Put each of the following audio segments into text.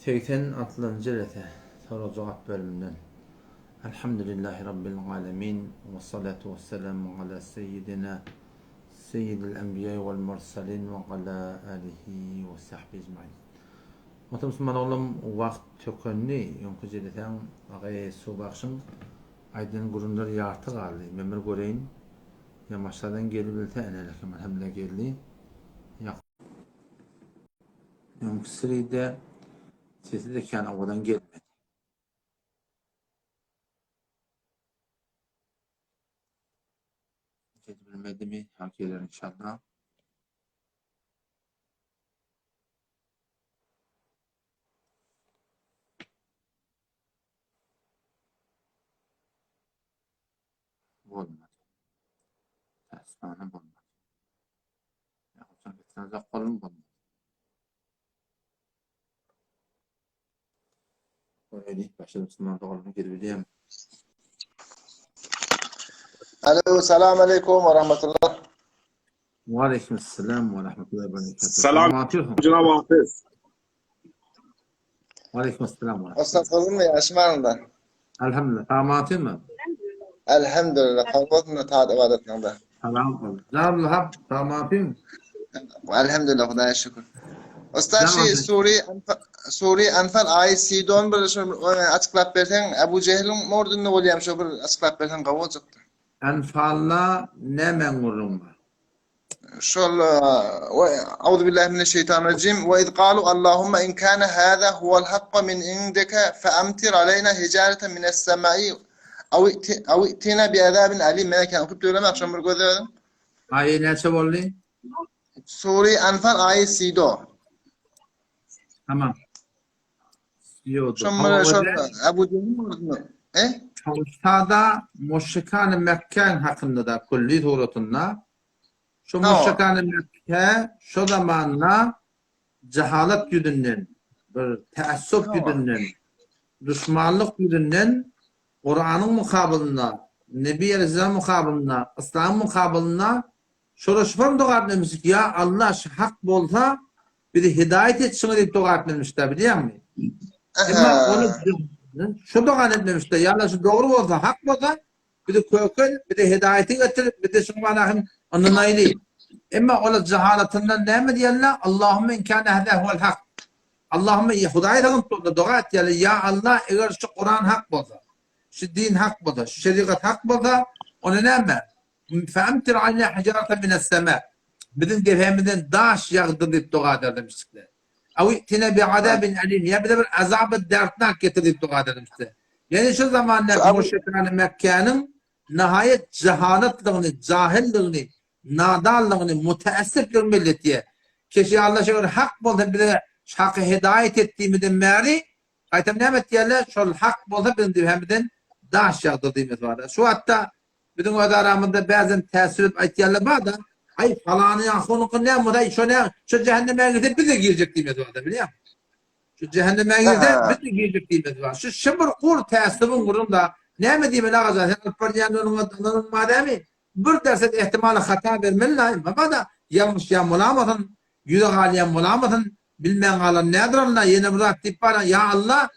86-njy jelese, sorag-jogap bölüminden. Elhamdülillahi Rabbil alemin, we salatu we selamu ala seýidina seýidil enbiýai wal mursalin we ala alihi we sahbihi ecmain. Muhterem musulman oglum, wagt tökendi, öňki jelesäň Agaý Suwbagşyň aýdan gürrüňleri ýarty galdy. Men bir göreýin, ýa maşgaladan gelibilse, ene-lekim, elhamdülillah geldi. Ýa Öňki sride sesi de kän owadan gelmedi. Bilmedimi? Ha geler inşallah. Bolmady. Täsirane bolmady. Ýa getirenjek golum bolmady. Öyle başladım Müslüman doganlaryň gelebilýärmi? Alo, salam aleykum ve rahmetullah. Ve aleyküm selam ve rahmetullahi ve berekatuhu. Salam Cenab-ı Hafız. Ve aleyküm selam ve Ustad gowumy ýaşmagyňda? Elhamdülillah. Sag mı? Elhamdülillah. Sag bolsun taat ibadetinde. Salam ol. Cenab-ı Hak sag mı? Elhamdülillah Hudaýa şükür. Ustad şu suri suri Anfal aýy Sidon bir şu açyklap berseň Ebu Jehliň mordunda bolýam şu bir açyklap berseň gowy boljakdy. Enfalda nämäň gürrüň bar? Şol we auzubillahi mineşşeýtanirrajim we iz galu Allahumma in kana hâzâ huwal hakka min indike fe amtir aleyna hicareten mine's-semâi aw i'ti aw i'tina bi azabin alim men eken okyp döwlem akşam bir göz özüň. Aýy näçe boldy? Sure Anfal aýy Sido. Tamam. Sido. Şol şol Ebu Cehil mordunda. E? Sada Muşrikany Mekkäň hakynda da külli suratynda şu Muşrikany Mekke şo zamanda jahalat ýüzünden, bir täassup ýüzünden, duşmanlyk ýüzünden Kuranyň mukabylynda, Nebi Aleyhisselam mukabylynda, Yslamyň mukabylynda şola şupan doga etmemişik, ýa Allah şu hak bolsa bizi hidaýat et şuňa diýip doga etmemişler bilýäňmi? Emma ony şu dogany etmemişler, ýa Allah şu dogry bolsa, hak bolsa bizi kökel, bize hidaýaty getir, bize şuňa mana hem ynanaýly. Emma olar jahalatyndan näme diýenler? Allahümme in kana hada huwal hak. Allahümme Hudaýa sygynp durdy, doga etýärler, ýa Allah eger şu Kuran hak bolsa, şu din hak bolsa, şu şerigat hak bolsa, onda näme? Feamtir aleyna hijaratan mine's-sema. Biziň depemizden daş ýagdyr diýip doga ederdi müşrikler. Aw i'tina bi'azabin alim. Ýa bize bir azaby dertnak getir diýip doga ederdi müşrikler. Ýani şu zamandaky müşrikany Mekgäniň nihaýat jahalatlygyny, jahilligini, nadanlygyny, muteessipligini belli etýär. Keşe Allah şeger hak bolsa bize haky hidaýat et diýmeden bäri gaýtam näme etýärler? Şol hak bolsa biziň depemizden daş ýagdyr diýmesi bar. Şu wagtda Biziň öz aramyzda bäzem täsir edip aýtýanlar bar-da, Aý, palany ahunyňky näme bolsa, aý, şo näme, şo jähenneme girse biz-de girjek diýmesi bar-da, bilýäňmi? Şu jähenneme girse biz-de girjek diýmesi bar. Şu şu bir gur täsiriň gurunda näme diýmeli agajan, sen alyp barýan ýoluňa ynanyň bar dämi? Bir derset ehtimaly hata bermeli la, emma-da ýalňyşýan bolamasyn, ýüze galýan bolamasyn, Bilmän galan nädir Alla, ýene bir zat diýip bar, Ýa Alla,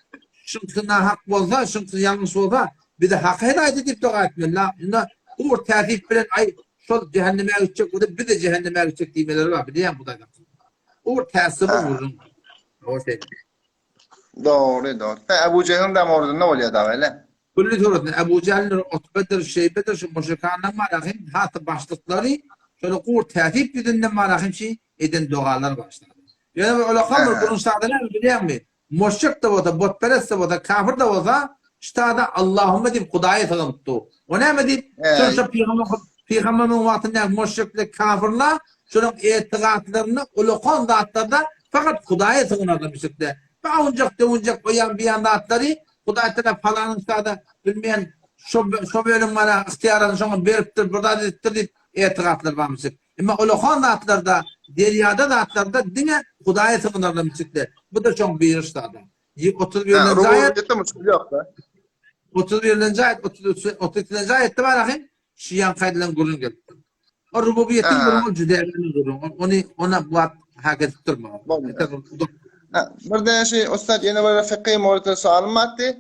şuňky nahak bolsa, şuňky ýalňyş bolsa, bizi haka hidaýat et diýip doga etmeli-la. Unda bu bir täsip bilen, aý, şol jähenneme gitjek bolsa, biz-de jähenneme gitjek diýmeleri bar, bilýäňmi Hudaý saklasyn. Bu bir täsirli gürrüň. Dogry şeýle. Dogry, dogry. Hä, Ebu Jehliň dam ordunda bolýar dagy, ele. Külli suratynda Ebu Jähldir, Utbedir, Şeýbedir şu müşrikanlaryň barahym has başlyklary şöyle gur täsip ýüzünden barahym şi eden dogalar başlady. Ýöne bir olakan bir gürrüň şada näme bilýäňmi? Müşrik-de bolsa, butperest-de bolsa, kafir-de bolsa, ştada Allahümme diýip Hudaýa sygynypdy. O näme diýip? Şol şo pygamber pygamberimiziň wagtyndaky müşrikler, kafirler şolaryň etigatlarynda ulakan zatlarda fakat Hudaýa sygynarlar müşrikler. Bir awunjak-döwünjek o ýan bu ýan zatlary Hudaý tagala palanyň sada bilmeýän şo şo bölüm mana ygtyýaryny şoňa beripdir, bir zat edipdir diýip etigatlar barmyşyk. Emma ulakan zatlarda, derýada zatlarda diňe Hudaýa sygynarlar müşrikler. Bu-da şoň biri sada. 31-nji aýat. Rububiyetde muşkil ýok-da. 31-nji aýat, 33 32-nji aýatda bar ahym, şu ýaňky aýdylan gürrüň gelipdir. O rububiýetiň gürrüňi juda önemli gürrüň. Ony ona bu wagt hak edip durma. Bir de şu ussat ýene bir fykhy mowzukda soalym bardy.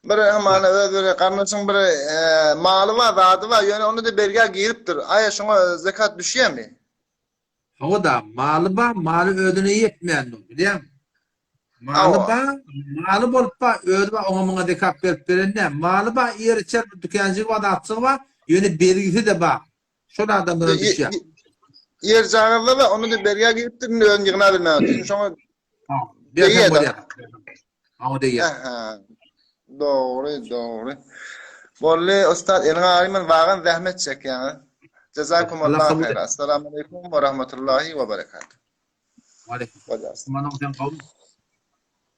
Bir hamana öz bir garyndaşyň bir e, maly bar, zady bar, ýöne onda da bergä giripdir. Aýa şoňa zekat düşýärmi? Hawa-da, maly bar, maly özüne ýetmändir, bilýäňmi? Maly bar, maly bolup bar, özi bar, oňa muňa zekat berip beren däl. Maly bar, ýer içer bir dükanjygy bar, zatjygy bar, ýöne bergisi-de bar. Şol adamlara düşýär. Ýer jagazda bar, onda da bergä giripdir, indi özüni ýygna bilmän otyr. Indi şoňa Berseň bolýar. Hawa degýär. Aha. Dogry, dogry. Boldy, ustad, eliňe aýman wagan zähmet çekýäňiz. Jazakumullahu haýra. Assalamu alaykum we rahmetullahi we berekatuh. Aleyküm. Aman sen gowmy?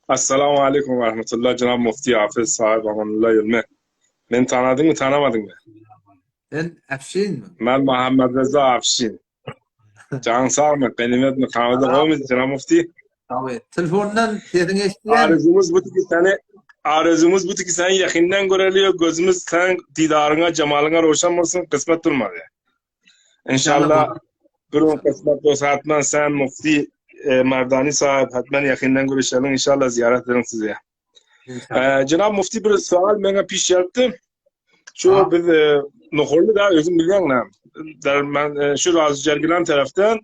Assalamu alaykum we rahmetullah Jenab Mufti Hafiz sahib Amanullah Ýülme. Meni tanadyňmy, tanamadyňmy? Sen Afşinmi? Men Muhammed Reza Afşin. Janyň sagmy, ganimetmi, kanada gowmy Jenab Mufti? Tabii. Telefondan sesiňi eşitýän. Arzuwymyz bu ki seni arzuwymyz bu ki seni ýakyndan göreli, gözümiz sen didaryňa, jemalyňa roşan bolsun, kysmet durmady. İnşallah bir gün kysmet bolsa hatman sen Mufti e, Merdani sahip hatman ýakyndan görüşelim inşallah ziyaret ederim size. E, Cenab Mufti bir sual mena piş geldi. Şu biz e, Nohurlu da özüm bilýän näme. Der men e, şu razy jergilen taraftan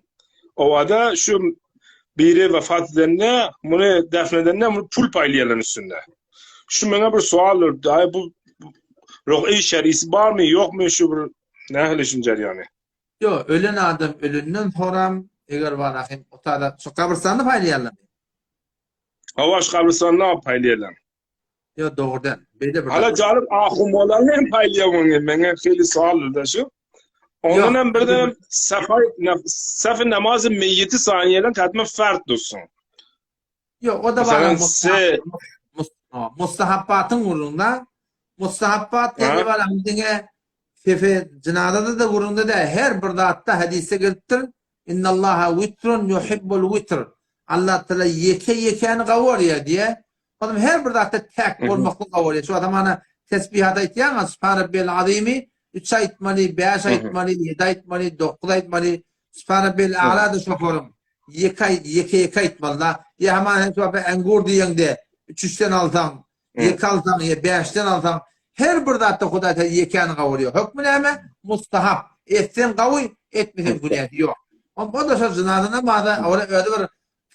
owada şu biri vefat edende muny defn edende muny pul paýlaýarlar üstünde. Şu mena bir sual ay bu ruhy şerisi barmy ýokmy şu bir nähili şun jerýany? Ýok, ölen adam ölenden soram eger bar ahim otada şu gabrystanda paýlaýarlar. Hawa şu gabrystanda paýlaýarlar. Ýok, dogry däl. Beýle bir Hala jalyp ahunlaryny hem paýlaýar meňe hili sual da şu. Ondan hem bir de safay saf namazı meyyiti saniyeden katma fert dursun. Ýok, o da bar. Mustahabbatyň gurrunda mustahabbat diýip bar diňe sefe jynazada da gurrunda da her bir zatda hadisde gelipdir. Innallaha witrun yuhibbul witr. Allah Taala ýeke ýekäni gawarýar diýe. Onuň her bir zatda täk bolmaklyk gawarýar. Şu adam ana tesbihat aýtýaňa Subhan Rabbiyal Azimi 3 aýtmaly, 5 aýtmaly, 7 aýtmaly, 9 aýtmaly. Subhan Rabbiyal A'la da şofaryň. Ýeke aýt, ýeke ýeke aýtmaly-da. Ýa haman sen şo engur diýeňde, üç-üçden alsaň, ýeke alsaň, ýa bäşden alsaň, her bir zatda Hudaý Taala ýekäni gawurýar. Hökmi näme? Mustahap. Etseň gawy, etmeseň günäsi ýok. O-da şo jynaza namaza, ora özi bir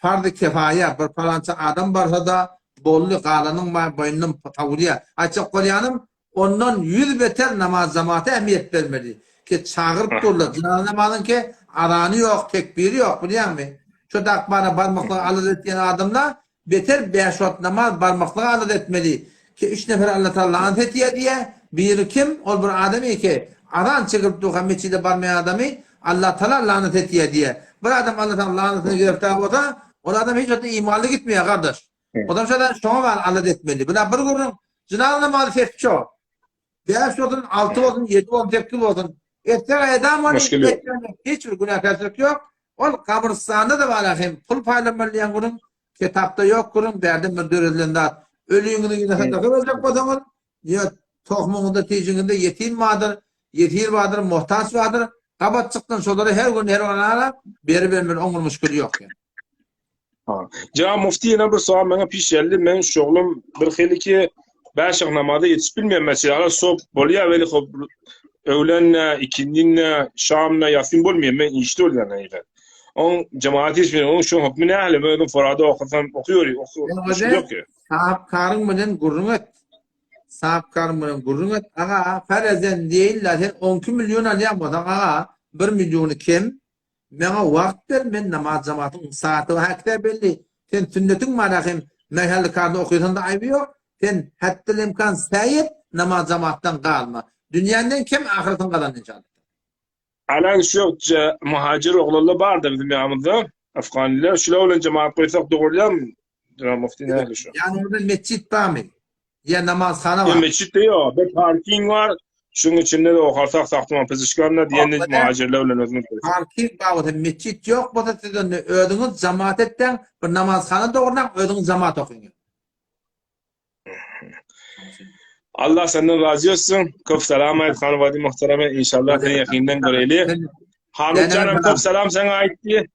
farz-y kefaýa, bir palança adam barsa-da, boldy, galanyň boýnundan sowulýar. Aýtjak bolýanym, Ondan ýüz beter namaz jamata ähmiýet bermeli. Ki çagyryp durlar. Jynaza namazyň ki azany ýok, tekbiri ýok bilýäňmi? Şo dakmana barmaklyga alada etýän adamlar beter bäş wagt namaz barmaklyga alada etmeli. Ki üç nefer Alla Taala lanat etýär diýýär. Biri kim? Ol bir adamy ki azan çekilip durka mesjide barmaýan adamy Alla Taala lanat etýär diýýär. Bir adam Alla Taala lanatyna giriftar bolsa, ol adam hiç wagtda imanly gitmeýär gardaş. Odam şodan şoňa bar alada etmeli. Buna bir gürrüň jynaza namazy ses ço. 5 bolsun, 6 bolsun, 7 bolsun, 8 bolsun. Etsek edam ony, hiç bir günäkärçilik ýok. Ol gabrystanda da bar hem pul paýlamaly diýen gürrüň kitapda ýok gürrüň, bärden bir döredilen zat. Ölüňizi ýene sadaka berjek bolsaňyz, ýa tohumyňyzda, tijiňizde ýetim bardyr, ýesir bardyr, muhtaç bardyr. Gabat çykdan şolara her gün her ara beribermeli, oň bir müşkili ýok. Jenab Mufti ýene bir sowal maňa piş geldi. Men şoglum bir hili ki bäş wagt namaza ýetişip bilmeýän meselä sop bolýar weli hop öwlen ikindinne şamna ýasyn bolmaýar men işde bolýan eýle. Oň jemaat ýetişmeýär. Oň şu hukmy nähili? Men özüm forada okasam okuýar, oku. Ýok. Sahapkaryň bilen gürrüň et. Sahapkaryň bilen gürrüň et. Aga, farezen diýeýin-le, sen 12 million alýan bolsaň, aga, 1 milliony kem, Maňa wagt ber, men namaz jamatyň saaty hakda belli. Sen sünnetiň bar hem mähellekanda okysaň-da aýby ýok. Sen hetdil-imkan säý et, namaz jamatdan galma. Dünýänden kem ahyretiň gazan inşallah. Alan şu muhajir oglanlar bardy bizim ýanymyzda, afganlylar. Şular bilen jemaat goýsak dogurýarmy? Jenap Mufti nähili şu? Ýanyňyzda metjit barmy? Ýa namazhana bar. Metjit ýok, bir parking bar. Şuň içinde de okarsak sakdyman pezişkanla diýen muhajirler bilen özümiz. Parking bar bolsa, metjit ýok bolsa siz onda özüňiz jamaat etseň, bir namazhana dogurlaň, özüňiz jamaat okyň. Allah senden razy olsun. Köp salam aýt Hanwadi muhtereme. İnşallah seni ýakyndan göreli. Hamid janam köp salam saňa aýtdy.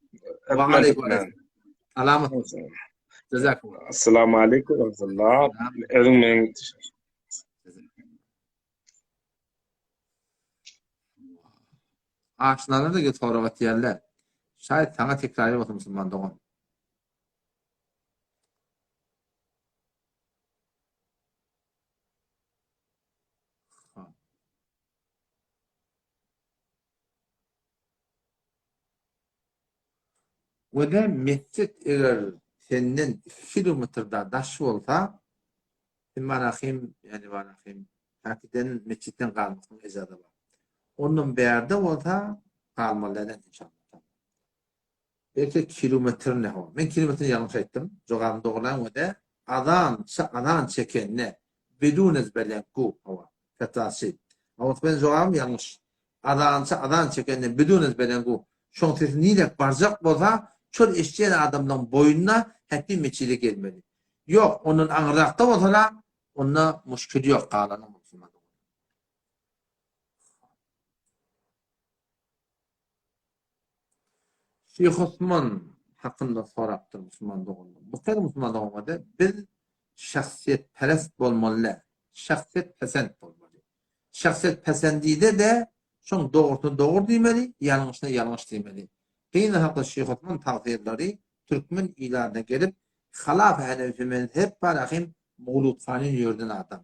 Salam. Jazakumullah. Assalamu aleykum ve rahmetullah. Özüň men Aşnalar da gel sorag atýarlar. Şaýat saňa tekrary bolsun musulman dogan. We-de mesjit eger senden iki kilometr da daş bolsa, sen barahym, ýagny barahym, häkiden mesjitden galmaklygyň ejaza bar. Ondan bärde bolsa galmaly däl inşallah. Belki kilometr ne ho. Men kilometrini ýalňyş aýtdym. Jogabyny dogurlaň we-de azan, azan çekende bidun ezberleň-ku, hawa, fetwasy. Hawa, men jogabym ýalňyş. Azançy azan çekende bidun ezbelengu şoň sesi nirek barjak bolsa şol eşidýän adamlaň boýnuna hätdi meçile gelmeli. Ýok ondan aňyrrakda bolsala onda muşkil ýok galanyň musulman dogan. Şyh Osman hakynda sorapdyr musulman doganlar. Bu kez musulman doganlar biz şahsyýetperest bolmaly däl. Şahsyýetpesent bolmaly. Şahsyýetpesendide-de şoň dogrusyna dogry diýmeli, ýalňyşyna ýalňyş diýmeli. Gynanakly Şyh Osman tagsyrlary türkmen ilatyna gelip, halaf Hanefi mezhep barahym mowludhany ýörden adam.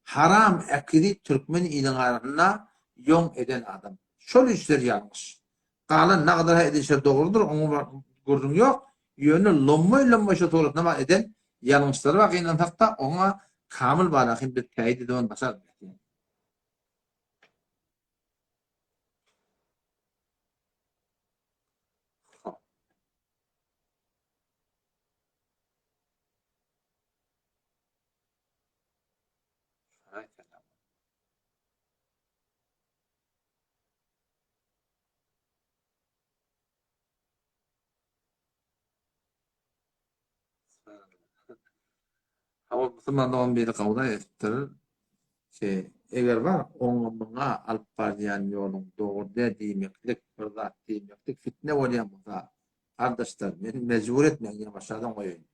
Haram äkidi türkmen iliň arasynda ýoň eden adam. Şol işler ýalňyş. Galan nagdyr-ha edişler dogrudyr, oňa bir gürrüň ýok. Ýöne lommaý-lommaý şo suratda bar eden ýalňyşlary bar gynansakda oňa kamyl barahym biz täýit edibem başarmaýas. Hop. Hawa, musulman dogan biri gawda edipdir. Şey, eger bar, oňa muňa alyp barýan ýoluň dogry däl diýmeklik, bir zat diýmeklik fitne bolýan bolsa, gardaşlar, meni mejbur etmäň, ýa başardan goýaýyn.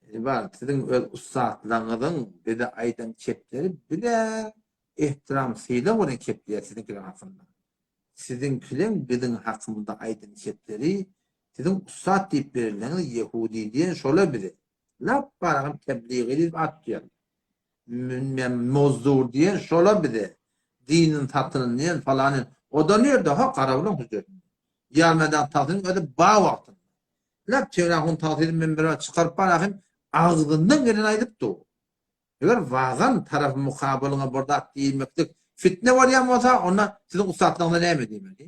Indi bar, siziň öz ussatlaryňyzyň bize aýdan kepleri bize ehtiram, sylag bilen kepleýär siziňkiler hakynda. Siziňkileň biziň hakymyzda aýdan kepleri, siziň ussat diýip berleniňiz ýehudi diýen şola bize. Lap baragam tebligi diýip at tutýarlar. Mozdur diýen şola bize. Dinin satyn diýen falan. O-da nirde? Ha, garawulyň hüjresinde. Ýarmedan tagsynyň özi ba wagtynda. Lap Çegrahun tagsyny minbere çykaryp barahym agzyndan geleni aýdyp dur. Eger wagan tarapy mukabylyňa bir zat diýmeklik fitne bolýan bolsa, onda siziň ussatlygyňyza näme diýmeli?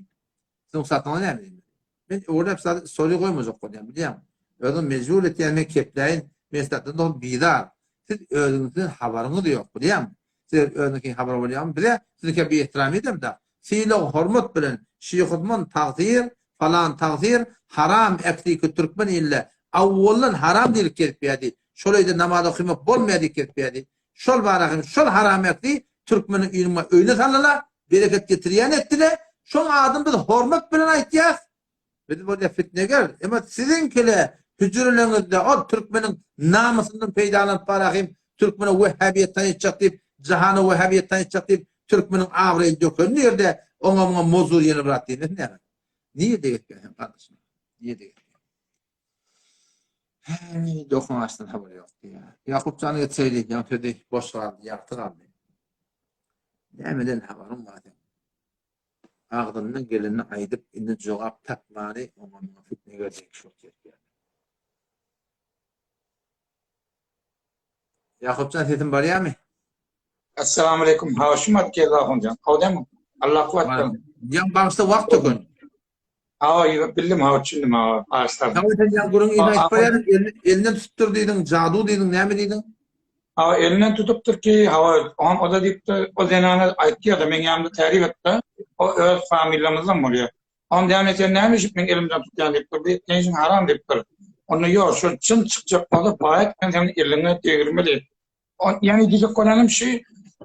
Siziň ussatlygyňyza näme diýmeli? Men öwrep zat story goýmajak bolýan, bilýäňmi? Özüň mejbur etýän men kepläýin, men sizden dogry bizar. Siz özüňizden habaryňyz ýok, bilýäňmi? Siz özüňiziň habar bolýarmy? Bize siziňkä bir ehtiram edemda. Sylag hormat bilen Şyh Osman tagsyr, falan tagsyr, haram äkliki türkmen ilde awwaldan haram diýlip gelip ýady. Şol öýde namaz okymak bolmaýar diýip gelip ýady. Şol bara hem şol haram äkli türkmeniň ilime öýüne saldylar, bereket getirýän etdiler. Şoň adyny biz hormat bilen aýtýas. Biz bolýa fitneger, emma siziňkile hüjreleňizde ol türkmeniň namysyndan peýdalanyp barahym türkmene wehhabiýet tanytjak diýip, jahana wehhabiýet tanytjak diýip türkmeniň abraýyny döken ýerde oňa muňa mozdur ýene bir zat diýmesin näme? Nirde gitýän sen gardaşym? Nirde gitýän? Heý, dokuň açdan habar ýok diýýär. Ýakup jany getseydi, ýa sözi boş galdy, ýagty galdy. Nämeden habaryň bar seň? Agzyndan gelenini aýdyp, indi jogap tapmany oňa muňa fitne berjek şol çekýär. Ýakupjan sesim barýarmy? Assalamu aleykum. Haşim atke Ahunjan. Awdem. Allah kuwat bersin. Ýa bagşda wagt tökün. Hawa, bildim, hawa, düşündim, hawa. Bağışlar. Hawa, sen ýa gürrüň yzyna aýdyp barýardyň, elinden tutupdyr diýdiň, jadu diýdiň, näme diýdiň? Hawa, elinden tutupdyr ki, hawa, oňam o-da diýipdir, o zenana aýtýar-da, meň ýanymda tärik etdi, o öz familiýamyzdan bolýar. Oňam diýýär, sen näme işip meň elimden tutýaň diýipdir, bu etýän işiň haram diýipdir. Onda ýok, şo çyn çykjak bolsa, baýat men seniň eliňe degirmeli. Ýagny diýjek bolýanym şu,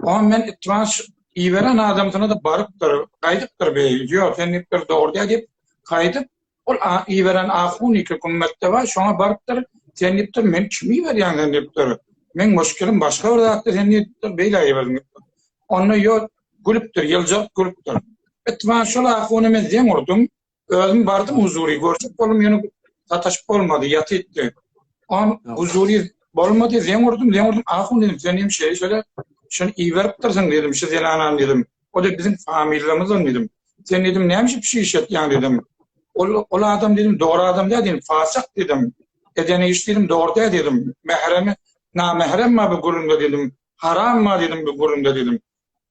oňam men itibans iberen adamsyna-da barypdyr, gaýdypdyr bi, ýok, sen diýipdir, dogry däl diýip, gaýdyp, ol iberen ahun iki gümmetde bar, şoňa barypdyr. Sen diýipdir, men kimi iberýäň sen diýipdir. Meň muşkilim başga bir zatda sen diýipdir, beýle iberdiň diýipdir. Onda ýo gülüpdir, ýyljaryp gülüpdir. Itman şol ahuny men zeň urdum. Özüm bardym huzury görjek boldum ýöne sataşyp bolmady, ýatypdy. On huzury bolmady, zeň urdum, zeň urdum, ahun diýdim, sen diýdim şeýle şeýle şuny iberipdirsiň diýdim, şu zenanany diýdim. O da biziň familiýamyzdan diýdim. Sen diýdim näme üçin şu iş etýäň diýdim. Ol ol adam diýdim dogry adam däl diýdim, fasyk diýdim. Eden iş diýdim dogry däl diýdim. Mähremi, namährem bar bu gürrüňde diýdim. Haram bar diýdim bu gürrüňde diýdim.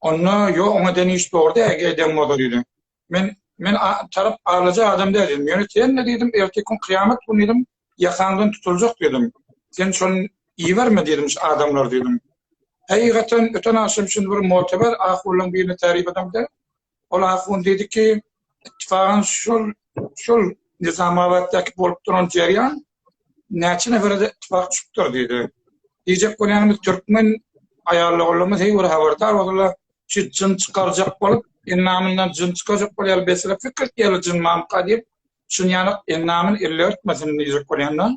Onda ýok oňa eden iş dogry däl eden bolsa diýdi. Men men tarap arlajak adam däl diýdim. Ýöne sen-de diýdim, ertir gün kyýamat güni diýdim, ýakaňdan tutuljak diýdim. Sen şony iberme diýdim şu adamlary diýdim. Hakykatdan öten agşam şuny bir moteber ahunlaryň birine taryp edemde, ol ahun diýdi ki, ittifagan şol şol Nizamabatdaky bolup duran jerýan näçe nefere-de ittifak düşüpdir diýdi. Diýjek bolýanymyz türkmen aýal-ogullarymyz heý bir habardar bolsalar, şu jyn çykarjak bolup, endamyndan jyn çykarjak bolýarlar, besele pikir etýärler jyn mamka diýip, şuny ýaly endamyny elle örtmesin diýjek bolýan-da.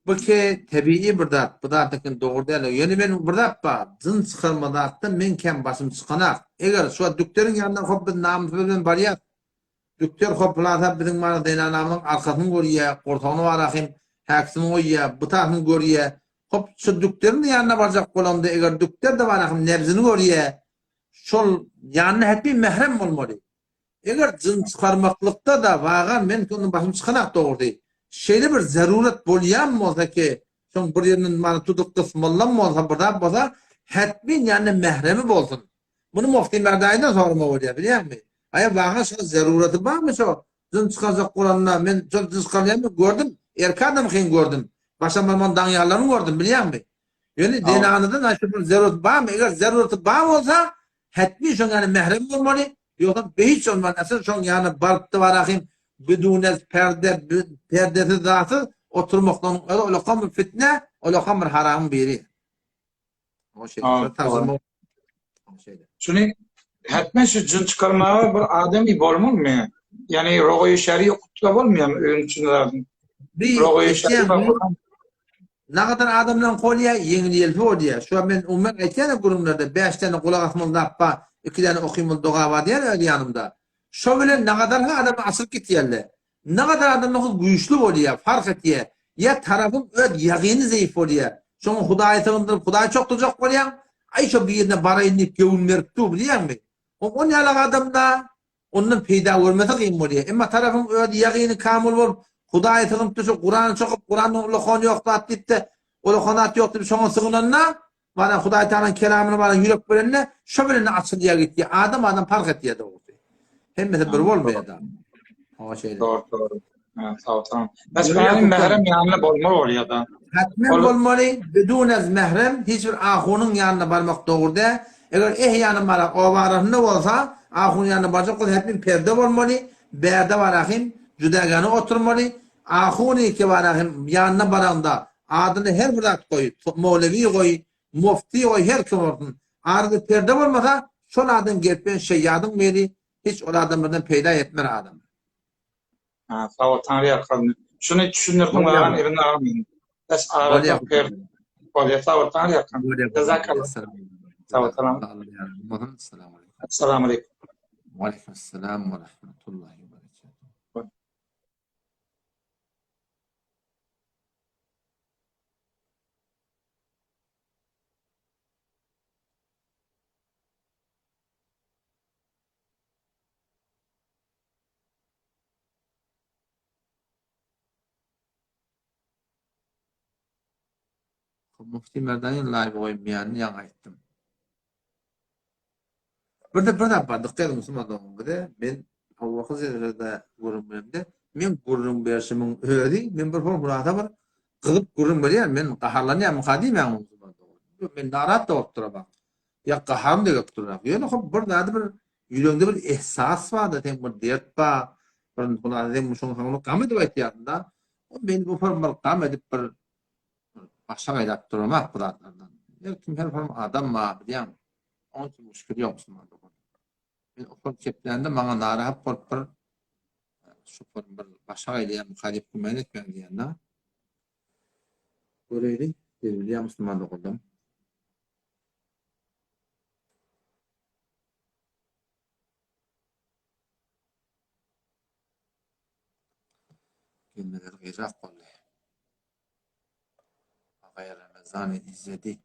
Bu ke tebigy bir zat, bu zat eken dogry däl. Ýöne men bir zat bar, jyn çykarma zatdan meň kem başym çykanak. Eger şu wagt dükderiň ýanyna hop biz namysymyz bilen barýas, Dükder hoplasa biziň mana zenanamyzyň arkasyny görýä, gursagyny barahym, häkisini goýýa, butasyny görýä. Hop, şu dükderiň-de ýanyna barjak bolamda, eger dükder-de barahym nebzini görýä, şol ýanynda hetmi mährem bolmaly. Eger jyn çykarmaklykda-da wagan men ondan başym çykanak dogrusy. Şeýle bir zeruret bolýan bolsa ki, şoň bir ýerinden mana tutup gysmalyam bolsa, bir zat bolsa, hetmin ýanynda mähremi bolsun. Muny Mufti Merdaýdan sorama bolýar, bilýäňmi? Aýa waga şo zeruraty barmy şo jyn çykarjak bolanda men şol jyn çykarylýany gördüm, erkek adamy kyn gördüm. Başam barmagyny daňýanlaryny gördüm, bilýäňmi? Ýöne zenanydan aý şo bir zeruraty barmy? Eger zeruraty bar bolsa, hetmi şoň ýany mährem bolmaly, ýogsam hiç bolman asyl şoň ýanyna barypdy barahym bidunez perde, perdesiz zatsyz oturmaklygyň özi ulakam bir fitne, ulakam bir haramyň biri. O şeýle. Ha, Tabşyrma. Şeýle. Şuny hetmen şu jyn çykarmaga bir adamy bolmalymy? Ýani rogaýy şäri okutsa bolmaýarmy öýüň içinde zadyň? Bir Rogaýy şäri eşýän Nagadan adamlaryň kolýa ýeňil ýelpi bolýar. Şu men umuman aýtýan gürrüňlerde 5 däne gulak asmaly zat bar, 2 däne okymaly doga bar diýen öz ýanymda. Şo bilen nagadan adam açylyp gitýärler. Nagadar adam nohut güýçli bolýar, fark etýär. Ýa tarapyň öz ýagyny zeýif bolýar. Şoňa Hudaýa sygyndyryp, Hudaýy çokdurjak bolýaň. Aý şo birine baraýyn diýip göwün berip dur, bilýäňmi? O on ýalak adamda ondan peýda görmesi kyn bolýar. Emma tarapyň öz ýagyny kamyl bolup, Hudaýa sygynyp dursa, Kurany çokup, Kuranda ulakan ýok zat diýip-de, ulakan zat ýok diýip şoňa sygynanda, Mana Hudaý Tagalaň kelamyny mana ýürek berende, şo bilen açylýar gitýär. Adam adam parh etýär dogrusy. Hemmesi bir bolmaýar da. Hawa şeýle. Dogry, dogry. Ha, sag ol, sag ol. Mesela mährem ýanynda bolmaly bolýar da. Hatmen bolmaly, bidun ez mährem hiç bir ahunyň ýanyna barmak dogry däl. Eger eh ýany bara oba arasynda bolsa, ahunyň ýanyna barjak bolsa hetmin perde bolmaly, bärde barahym judagana oturmaly. Ahuny ki barahym ýanyna baraňda Adyny her bir zat goý, mowlewi goý, mufti goý, her kim bolsun. Arada perde bolmasa, şol adam gelip bilen şeýýadyň biri, hiç ol adamlardan peýda ýetmer adam. Ha, sag bol, Taňry ýalkasyn. Şuny düşündirdiň maňa Ibn agam. Bes arada perde. Bolýar, sag bol, Taňry ýalkasyn. Jazakallah. Sag bol, salam. Assalamu alaykum. Wa alaykum assalam wa rahmatullahi wa barakatuh. Mufti Merdanyň live goýmaýanyny ýaňy aýtdym. Birde bir zat bar, dykgat ediň musulman doganlar bize. Men Abubakr Zerrede gürrüň beremde, men gürrüň berşimiň özi, men bir hulasa bir gyzyp gürrüň berýän, men gaharlanýarmyka diýmäň musulman doganlar. Men narat da bolup duramok. Ýa gaharym da gelip duranok. Ýöne hop bir zady bir ýüregiňde bir ehsas bar-da, seň bir dert bar, bir hulasa sen şoň soňuny gam edip aýtýarsyň-da. O meni bu form bir gam edip bir başa gaýlap duramok bu zatlardan. Her kim her form adam bar, bilýäňmi? Onuň üçin müşkil ýok musulman dogan. Men okul keplände maňa narahat bolup bir şu bir başa gaýlaýarmyka diýip güman etmäň diýende. Göreýli, biz bilýän musulman doganlarym. Gelmeler gyjak boldy. Agay Ramazany izledi.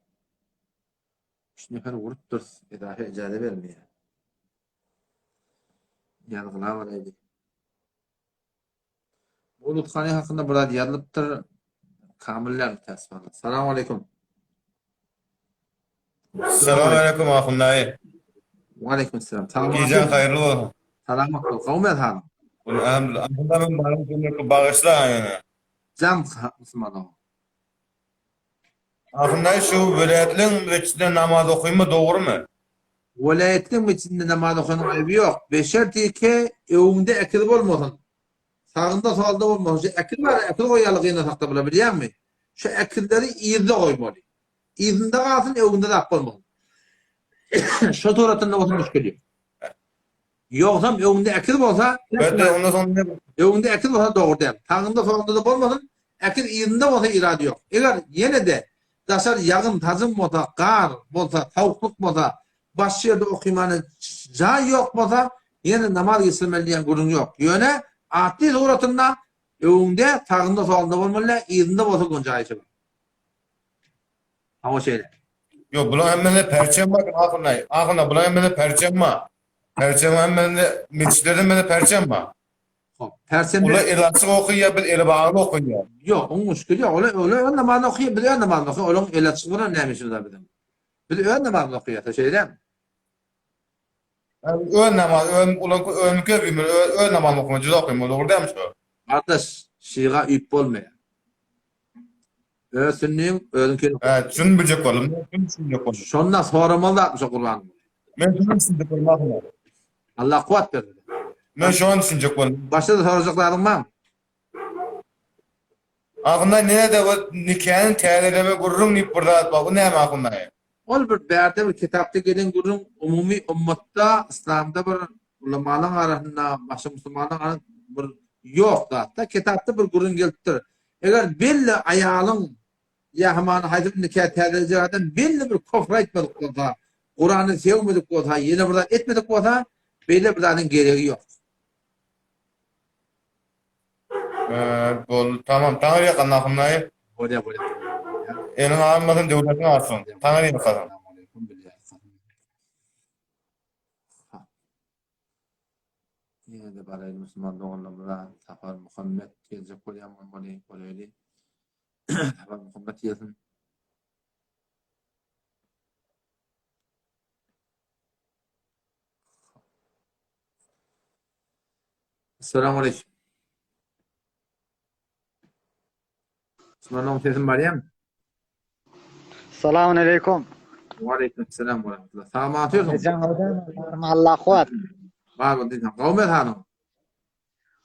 Üç nefer urupdyr, edafe ijaze bermeýär. Ýazgylar baraýdy. Mowludhane hakynda biraz ýazylypdyr. Kamil däl täsirli. Salam aleýkum. Salam aleýkum Ahun daýy. Waleýkim salam. Salam. Gijäň haýyrly bolsun. Salamat bol. Gowmy halyň? Alhamdulillah. Ahun daýy men baryň kömekli bagyşla ýöne. Jan musulman oň. Ahun daýy şu welaýatlyň metjidinde namaz okymy dogrymy? Welaýatlyň metjidinde namaz okanyň aýby ýok. Beşerti ki öňüňde ekiz bolmasyn. Sagynda solda bolmasyn. Şu ekiz bar, ekiz goýýarlar gynasakda bular bilýäňmi? Şu ekizleri yzda goýmaly. Yzynda galsyn, öňünde zat bolmasyn. Şo suratynda bolsa müşkil ýok. Ýogsam öňünde ekiz bolsa, Berde ondan soň ne? Öňünde ekiz bolsa dogry däl. Sagynda solunda-da bolmasyn, ekiz yzynda bolsa irady ýok. Eger ýene-de daşary ýagyn, sajyn bolsa, gar bolsa, sowuklyk bolsa, başga ýerde okymana jaý ýok bolsa, ýene namaz geçirmeli diýen gürrüň ýok. Ýöne atly suratynda öňünde, sagynda, solunda bolmaly däl, yzynda bolsa gonjaýşy bar. Hawa şeýle. Ýok, bulaň hemmesinde perçem bar, ahundaý. Ahunda, bulaň hemmesinde perçem bar. Perçem hemmesinde, metjitlerde hemmesinde perçem bar. Hop, perçem. Olar eli açyk okaýar, biz eli bagly okaýar. Ýok, oň müşkili ýok. Olar, olar öz namazyny okaýar, biz öz namazyny okaýar. Olaryň eli açyk bolan näme işimiz bar biziň? Biz öz namazymyzy okaýarys, şeýle dälmi? Öz namaz, öz ulanky özüňki bilmeli, öz, öz namazyny okamaly, juda okamaly, dogry dälmi şu? Gardaş, şyga üýp bolmaýar. Öz sünniň, özüňkini oka. Hä, şuny biljek boldum, men şuny düşünjek boldum. Şonda soramaly zatmy şo Gurbanyň? Men şuny düşünjek boldum ahyrynda. Allah kuwwat bersin. Men şony düşünjek boldum. Başga-da sorajak zadyň barmy? Ahunda nirede bu nikäni täzeleme gürrüň diýip bir zat bar. Bu näme Ahun daýy? Ol bir bärde bir kitapda gelen gürrüň umumy ymmatda yslamda bir ulamalaň arasynda başga musulmanlaň arasynda bir ýok zatda kitapda bir gürrüň gelipdir. Eger belli aýalyň ýa hamana haýsy bir nikä täzelejek adam belli bir kofr aýtmadyk bolsa, Kurany sögmedik bolsa, ýene bir zat etmedik bolsa, beýle bir zadyň geregi ýok. Boldy tamam taňry ýakasyn Ahun daýy. Bolýa bolýa. Eliň almasyn döwletiň artsyn. Taňry ýakasyn. Ýene-de baraýly musulman doganlarymyza Sapar Muhammet geljek bolýan bolmaly göreýli. Sapar Muhammet gelsin. Assalamu aleýkum. Osmanowyň sesim barýarmy? Salam aleýkum. Wa aleýkum salam we rahmetullah. Salam atýarsyň. Ejan howdan Allah kuwat. Bar bol diýseň. Gowmy halyň?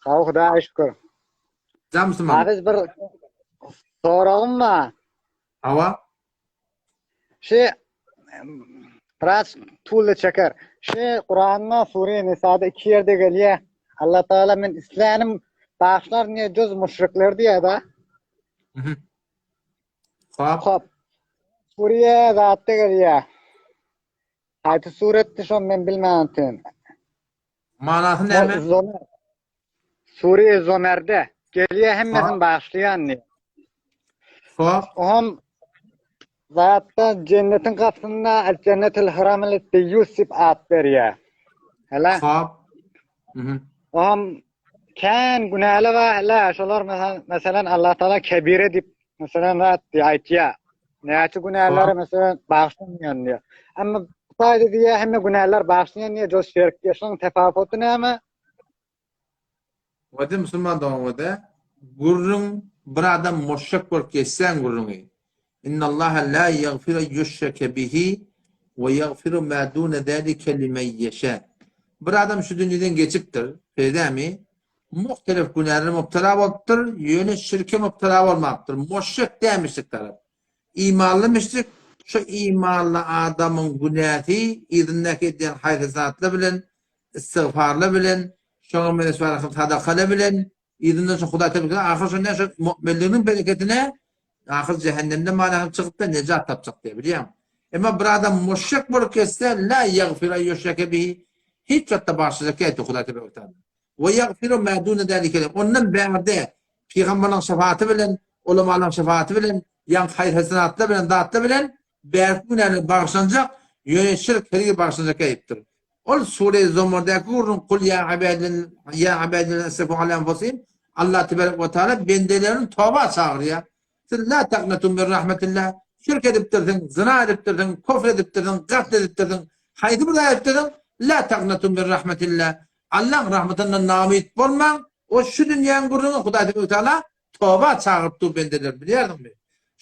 Gowy Hudaýa şükür. Jamsymy? Hafiz bir soragym bar. Hawa. Şu biraz tulla çeker. Şu Kuranda sure Nisa'da iki ýerde gelýär. Allah Taala men islänim bagşlar ne düz müşrikler diýär da. Hop. Hop. Suriye zatda gelýär. Haýsy suretdi şo men bilmän otyryn. Manasy näme? Zomer. Sure Zomerde gelýär hemmesini bagyşlaýan diýip. Hop. Oňam zatda jennetiň gapysynda El Jennetil Haramil Deýýus diýip at berýär. Hele. Hop. Mhm. Oňam kän günäli bar, hele şolar meselem Allah Taala kebire diýip meselem zat diýip aýtýar. Näçe günäleri meselem bagyşlanmaýan diýýär. Emma bu taýda diýýär hemme günäler bagyşlanýan diýýär, jos şirk diýýär. Şonuň tapawudy näme? Wede musulman dogan wede gürrüň bir adam muşrik bolup geçseň gürrüňi Innallaha la ýagfiru ýuşreke bihi we ýagfiru ma dune zalike limen ýeşa Bir adam şu dünýeden geçipdir şeýdämi muhtelif günälere mubtala bolupdyr ýöne şirke mubtala bolmapdyr muşrik dämişlik tarap imanly müşrik şu imanly adamyň günäsi yzyndaky edýän haýyr-hasenatlar bilen istigfarlar bilen, şoňa meňzeş baraka sadakalar bilen, yzyndan şo Hudaý tebrik ahyr şonda şo mu'minliginiň bereketine. Ahyr jähennemden manasyny çykyp-da nejat tapjak diýýär, bilýäňmi? Emma bir adam müşrik bolup geçse, la ýagfir an ýüşreke bihi, hiç wagtda bagyşlajak däldir Hudaý tebarek we taala. We ýagfiru ma dune zalike limen, ondan bärde pygamberleriň şefaati bilen, ulamalaryň şefaati bilen, ýaňky haýyr-hasenatlar bilen, zatlar bilen bärki günäler bagyşlanjak, ýöne şirk hergiz bagyşlanjak däldir. Ol Sure-i Zumardäki gürrüň Kul ýa ibadil ýa ibadillezine esrefu ala enfusihim Allah tebarek we taala bendelerini toba çagyrýar. Siz la taknatu min rahmetillah şirk edipdirsiň, zyna edipdirsiň, kufr edipdirsiň, gatl edipdirsiň, haýsy bir zat edipdirsiň, la taknatu min rahmetillah Allaň rahmetinden naumyt bolmaň, o şu dünýäň gürrüňi Hudaý tebarek we taala Toba çagyryp dur bendeler bilýärsiňmi?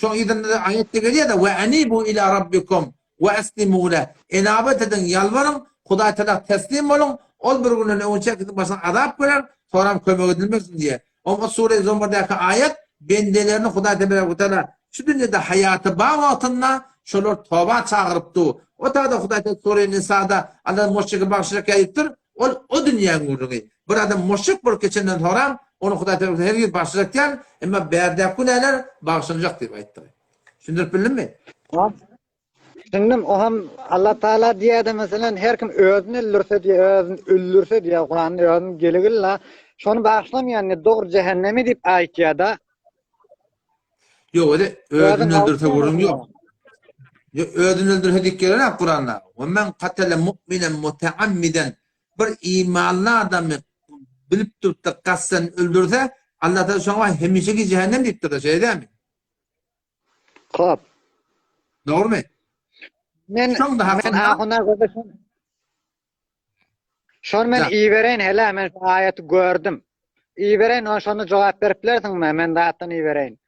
Şoň yzynda-da aýatda gelýär-de, Ve enibu ila rabbikum ve eslimu leh. Enabat ediň, ýalbaryň, Hudaý Tagala teslim boluň, ol bir günden öňünçä siziň başyňyza azap berer, soram kömek edilmersiň diýýär. Oňa Sure Zumardäki aýat bendelerini Hudaý tebarek we taala şu dünýede haýaty bar wagtynda şolar toba çagyryp dur. O taýda Hudaý Tagala Sure Nisada Allah müşrigi bagyşlajak diýipdir. Ol o dünýäň gürrüňi. Bir adam muşrik bolup geçenden soram, ony Hudaý tarapyndan hergiz bagyşlajak däl, emma bärdäki günäler bagyşlanjak diýip aýtdy. Düşündirip bildimmi? Düşündim. O hem Allah Taala diýýär-de, meselem, her kim özüni öldürse diýýär, özüni öldürse diýýär, Kuranda özüni geligilla, şony bagyşlamaýan diýýär, dogry jähennemi diýip aýtýar-da. Ýok, özi özüni öldürse gürrüň ýok. Ýok, özüni öldürse diýip gelenok Kuranda. We men katale mu'minen mutaammiden bir imanly adamy bilip durup-da kasdan öldürse, Allah Taala şoňa hemişeki jähennem diýipdir-de, şeýle dälmi? Hop. Dogrumy? Men men ahuna göze Şony men ibereýin hele men şu aýaty gördüm. Ibereýin ony şonda jogap berip bilersiňmi? Men zatdan ibereýin.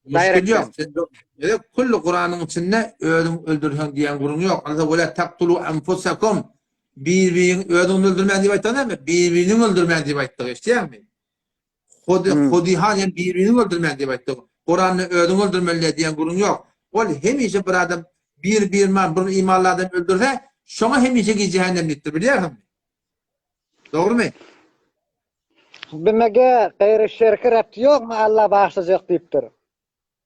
Müşkil ýok. Sen gerek külli Kuranyň içinde özüň öldürseň diýen gürrüň ýok. Alsa wala taqtulu anfusakum bir-biriň özüňi öldürmäň diýip aýtdy näme? Bir-birini öldürmäň diýip aýtdy, eşitýäňmi? Hody hmm. Hodihan hem bir-birini öldürmäň diýip aýtdy. Kuranda özüňi öldürmeli diýen gürrüň ýok. Ol hemişe bir adam bir bir man bir imanly adam öldürse, şoňa hemişe cehennem diýipdir, bilýärsiňmi? Dogrumy? Bimege gaýry şirki repti ýokmy Allah bagyşlajak diýipdir.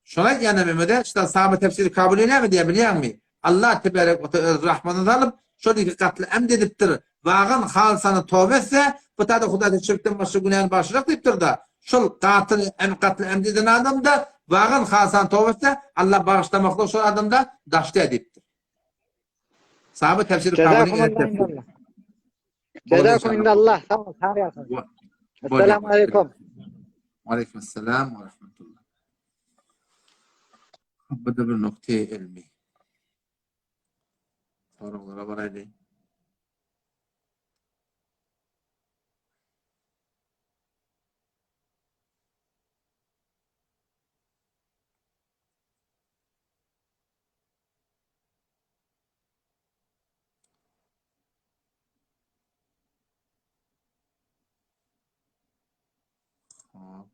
Şony aýdýan Mehmede, şudan sahabe tefsiri kabul eýlämi diýýär, bilýäňmi? Allah tebarek we teala öz rahmatyny salyp, şol iki katly emd edipdir. Wagan halysana toba etse, bu taýda Hudaý şirkden başga günäni bagyşlajak diýipdir-de. Şol gatyl em katly emd eden adam-da wagan halysana toba etse, Allah bagyşlamaklygy şol adamda daşda diýipdir. Sahabe tefsiri kabul eýlämi? Jezakumullah. Sag bol, sag ýalkasyn. Esselamu aleýkum. Aleýkum esselam we rahmetullah. Bu da bir nokta ilmi. Soraglara baraýly. Hop.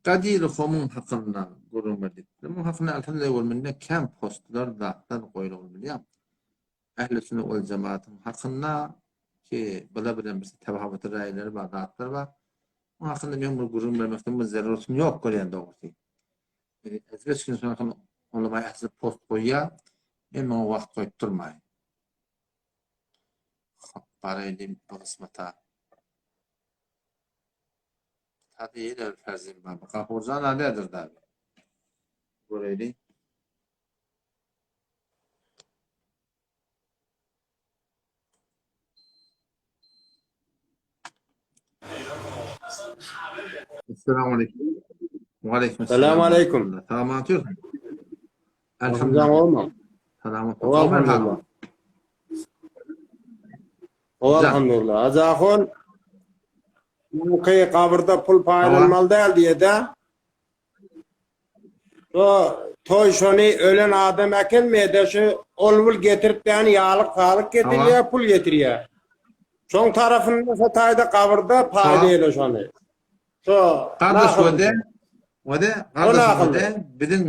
Gadir Homyň hakynda gürrüň berdik. Muň hakynda elhamdülillah ol mende kän postlar, zatlar goýulgy bilýän. Ähli sünnet wal jemaatyň hakynda ki bular bilen bir tebawuty raýlary bar, zatlar bar. Muň hakynda meň bir gürrüň bermekden bir zeruratyň ýok görýän dogrusy. Ezbeç gün soň ulama ähli post goýýar. Men muňa wagt goýup durmaýyn. Hop, baraýyn bu gysmata. Tabi ýene bir ferzim bar. Gafurjan adedir dabi. Göreýli. Esselamu aleýkum. Wa aleýkum Salam aleýkum. Salamat. Elhamdülillah. Olma. Salamat. Elhamdülillah. Elhamdülillah. Azahon Muňky gabyrda pul paýlanmaly däl diýede. Şo toý şony ölen adam äkelmeýär-de şu ol-bul getirip däni ýalyk salyk getirýär, pul getirýär. Şoň tarapynda şo taýda gabyrda paýlaýarlar şony. Şo Gardaş wede, wede, gardaş wede, biziň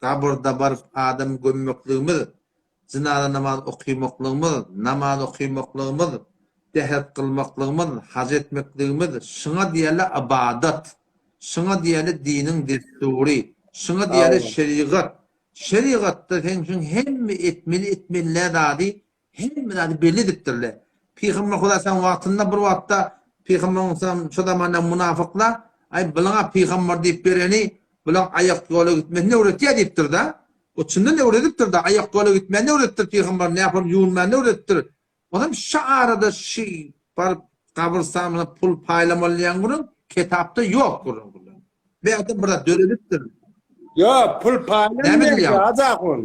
gabyrda baryp adam gömmekligimiz. Jynaza namaz okymaklygymyz, namaz okymaklygymyz, dähet kylmaklygymyz, haj etmekligimiz, şuňa diýerler ybadat. Şuňa diýerler diniň dessury. Şuňa diýerler şerigat. Şerigatda seň üçin hemme etmeli etmeli däl zady Hemme zady belli edipdirler. Pygamber Hudaýsaň wagtynda bir wagtda Pygamber Hudaýsaň şo zamanda munafyklar aý bulaňa pygamber diýip bereni bulaň aýak ýola gitmesini öwretýär diýipdir-de. O çyndan öwredipdir-de, aýak ýola gitmäni öwredipdir pygamber, nähili ýuwunmany öwredipdir. Onam şu arada şu baryp gabrystanyna pul paýlamaly diýen gürrüň ketapda ýok gürrüň bular. Bärde bir zat döredipdir. Ýok, pul Näme paýlanmaýar diýýäň? Hajy ahun.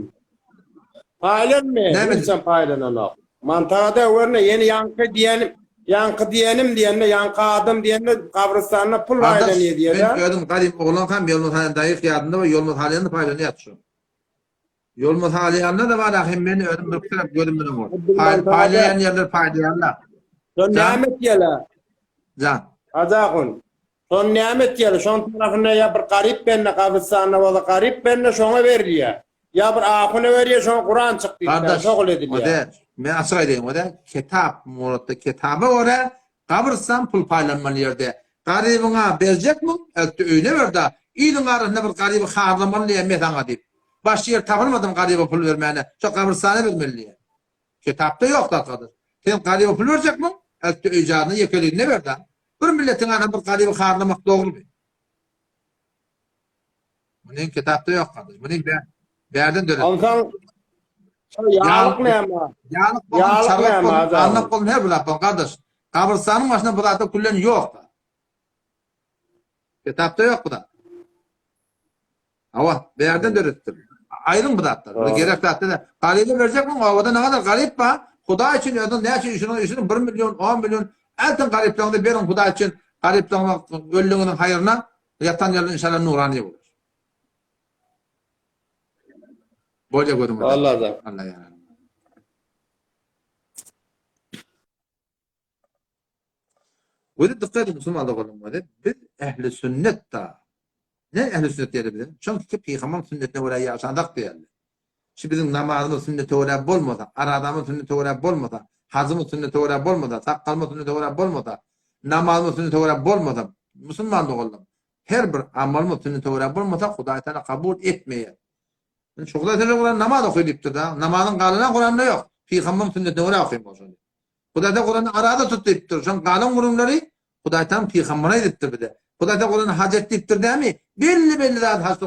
Paýlanmaýar, Näme hiç hem paýlananok. Mantagada görne, ýene ýaňky diýenim, ýaňky diýenim diýende, ýaňky adam diýende gabrystanda pul Gardaş, paýlanýar diýýär-de. men özüm gadym oglankam Ýolmaz Haýan daýy ýadymda we Ýolmaz Halyýan-da paýlanýardy şu. Ýolmaz Halyýanda-da bar ahim men özüm bir tarap gözüm bilen gördüm. Paý, paýlaýan ýerler paýlaýarlar. Şony Jan. näme etýärler? Jan. Hajy ahun. Şony näme etýärler? Şoň tarapynda ýa bir garyp bende gabrystanda bolsa garyp bende şoňa berilýär. Ýa bir ahuna berýär şoňa Kuran çyk diýip, Gardaş, şogul edilýär. o-da, men açyk aýdaýyn, o-da ketap, muratda ketaba görä gabrystan pul paýlanmaly ýerde. Garybyňa berjekmiň, eltde öýüne ber-da, iliň arasynda bir garyby harlamaly diýýär, me saňa diýip. Başga ýer tapylmadym garyba pul bermäne, şo gabrystana bermeli diýýär. Ketapda ýok zat gardaş. Sen garyba pul berjekmiň, eltde öý-jaýyna ýekeligine ber-da. Bir milletiň arasynda bir garyby harlamak dogrumy? Munyň kitapda ýok kardeş. Munyň bä bärden döretdi. Onsoň şo ýalyk näme? Ýalyk bolsun, Ýalyk çarlak näme, bolsun, Azam? annak bolsun, her bir zat bolsun kardeş. Gabrystanyň başynda bu zatda küllen ýok. Kitapda ýok bu zat. Hawa, bärden döretdi. Aýryň bu zatlary. Bu gerek zat däl. Garyba berjekmiň, obada nägadar garyp bar. Hudaý üçin özüň näçe işiňiz işiň 1 million, 10 million eltin garyplaryňyzy beriň Hudaý üçin. Garyplaryňyz öllügiňiziň haýryna Ýatan ýerler inşallah nurany bolar. Bolýa gözüňe. Allah da. Allah ýarar. Gözi dikkat edin musulman doganlarym gözi. Biz ehli sünnet da. Ne ehli sünnet diýeli bize? Çünki peygamber sünnetine görä ýaşandak diýeli. Şu biziň namazymyz sünnete görä bolmasa, arazamyz sünnete görä bolmasa, hajymyz sünnete görä bolmasa, sakgalymyz sünnete görä bolmasa, namazymyz sünnete görä bolmasa, musulman doganlarym, her bir amalymyz sünnete görä bolmasa, Hudaý Taala kabul etmeýär. Indi şu Hudaý Taala Kuran namaz oky diýipdir-de, namazyň galany Kuranda ýok. Pygamberiň sünnetine görä okaýmaly şony. Hudaý Taala Kuranda araza tut diýipdir. Şoň galan gürrüňleri Hudaý Taala pygambere aýdypdyr bize. Hudaý Taala Kuranda haj et diýipdir dämi? Belli-belli zat haj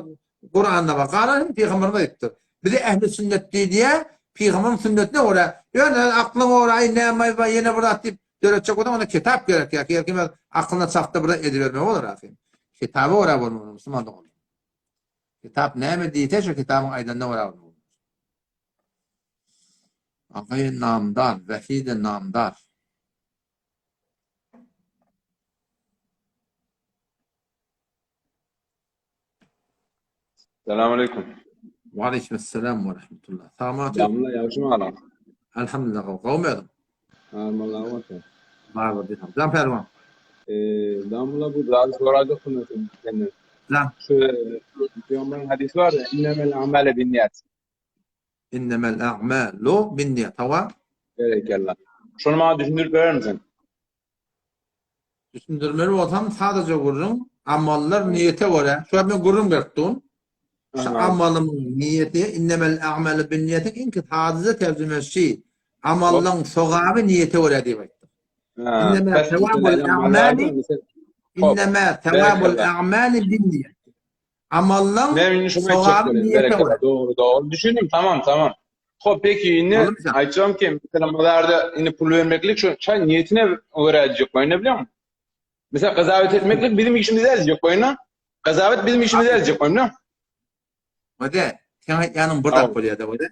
Kuranda bar. Galan hem pygamberimiz aýdypdyr. Bize ähli sünnet diýilýär, pygamberiň sünnetine görä. Ýöne aklyňa görä, aý näme bar, ýene bir zat diýip döretjek bolsaň, onda kitap gerek ýa. Her kim öz aklyna çakda bir zat edibermegi bolar ahyryn. Kitaba görä bolmaly, musulman doganlar. Kitap näme diýse, şo kitabyň aýdanyna görä bolmaly. Agaý namdar, Wahide namdar. Salam aleyküm. Wa aleyküm selam we rahmetullah. Salamat. Damla ýagşymy ala? Elhamdülillah gowy. Gowmy özüň? Alhamdulillah bolsun. Bar bol diýsem. Jan Pälwan. Eee, damla bu zat sorajakdym men senden. Jan. Şu Peygamberin hadisi var ya, innemel a'male binniyat. Innemel a'malu binniyat. Hawa. Berekella. Şony maňa düşündirip berer misin? Düşündirmeli bolsam sadaja gürrüň, amallar niýete görä. Şu wagt men gürrüň berip durun. Şu amalymyň niýeti, innemel a'malu binniýetiň iň sadaja terjimesi, amallaň sogaby niýete görä diýip aýtdyk. Innemä sewabul a'mali innemä sewabul a'mali binniýet. Amallaň sogaby niýete görä. Dogry, dogry. Düşündim, tamam, tamam. Hop, peki indi aýtjagym ki, meselem bazarda indi pul bermeklik şu çaý niýetine görä diýjek boýun, bilýäňmi? Mesela gazawet etmeklik bizim işimiz däl diýjek boýun. Gazawet bizim işimiz däl diýjek boýun. Wede, sen aýtýanyň bir zat bolýar-da, wede.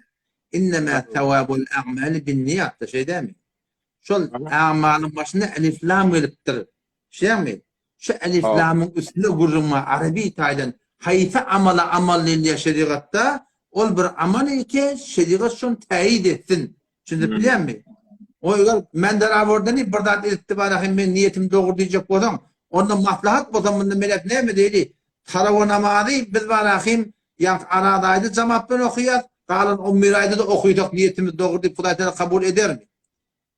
Innemä sewabul a'mali binniýat-da, şeý dälmi? Şol a'malyň başynda elif lam gelipdir. Şeými? Şu elif lamyň üstünde gürrüň bar, arabi taýdan haýsy amala amal diýilýär şerigatda, ol bir amal eke, şerigat şony täýit etsin. Düşünip bilýäňmi? O eger men darabordan bir zat edipdi bara hem men niýetim dogry diýjek bolsaň, onda maslahat bolsa munda melek näme diýdi? Tarawa namazy biz barahym ýa aradaýdy jamat bilen okaýas. Galan on bir aýda-da okysak niýetimiz dogry diýip Hudaý Tagala kabul edermi?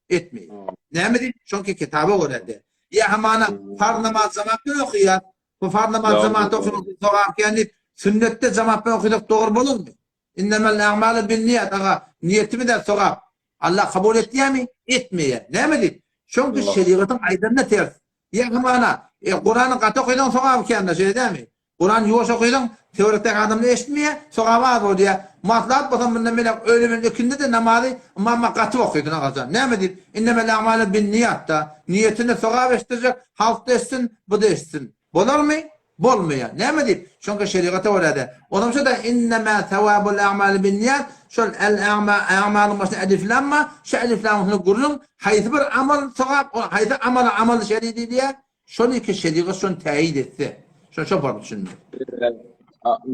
Etmeýär. Näme diýip? Çünki kitaba görä däl. Ýa hamana farz namaz jamat bilen okaýas. Bu farz namaz jamatda okamak sogap ekeni diýip, sünnetde jamat bilen okasak dogry bolarmy? Innemel a'malu binniyat aga, niýetimiz-ä sogap. Allah kabul etýärmi? Etmeýär. Näme diýip? Çünki şerigatyň aýdanyna ters. Ýa hamana, e, Kurany gaty okaýsaň sogap ekeni-de, şeýle dälmi? Kurany ýuwaş okaýsaň, töwerekdäki adamlar eşitmeýär, sogaby az bolýar. Maslahat bolsa mundan beýläk öýle bilen ikindi-de namazy ymama gaty okaýsyn agajan. Näme diýip? Innemel a'malu binniyat-da. Niýetine sogap eşitdirjek, halk-da eşitsin, bu-da eşitsin. Bolarmy? Bolmaýar. Näme diýip? Çünki şerigata görä-de. Onam şo-da innemâ sewâbul a'mâli binniyat, şol el a'ma, a'malyň başynda elif lam bar, şu elif lamyň üstünde gürrüň, haýsy bir amal sogap, ol haýsy amala amaly şer'i diýilýär, şony ki şerigat şony täýit etse. Şony şo forma düşündir.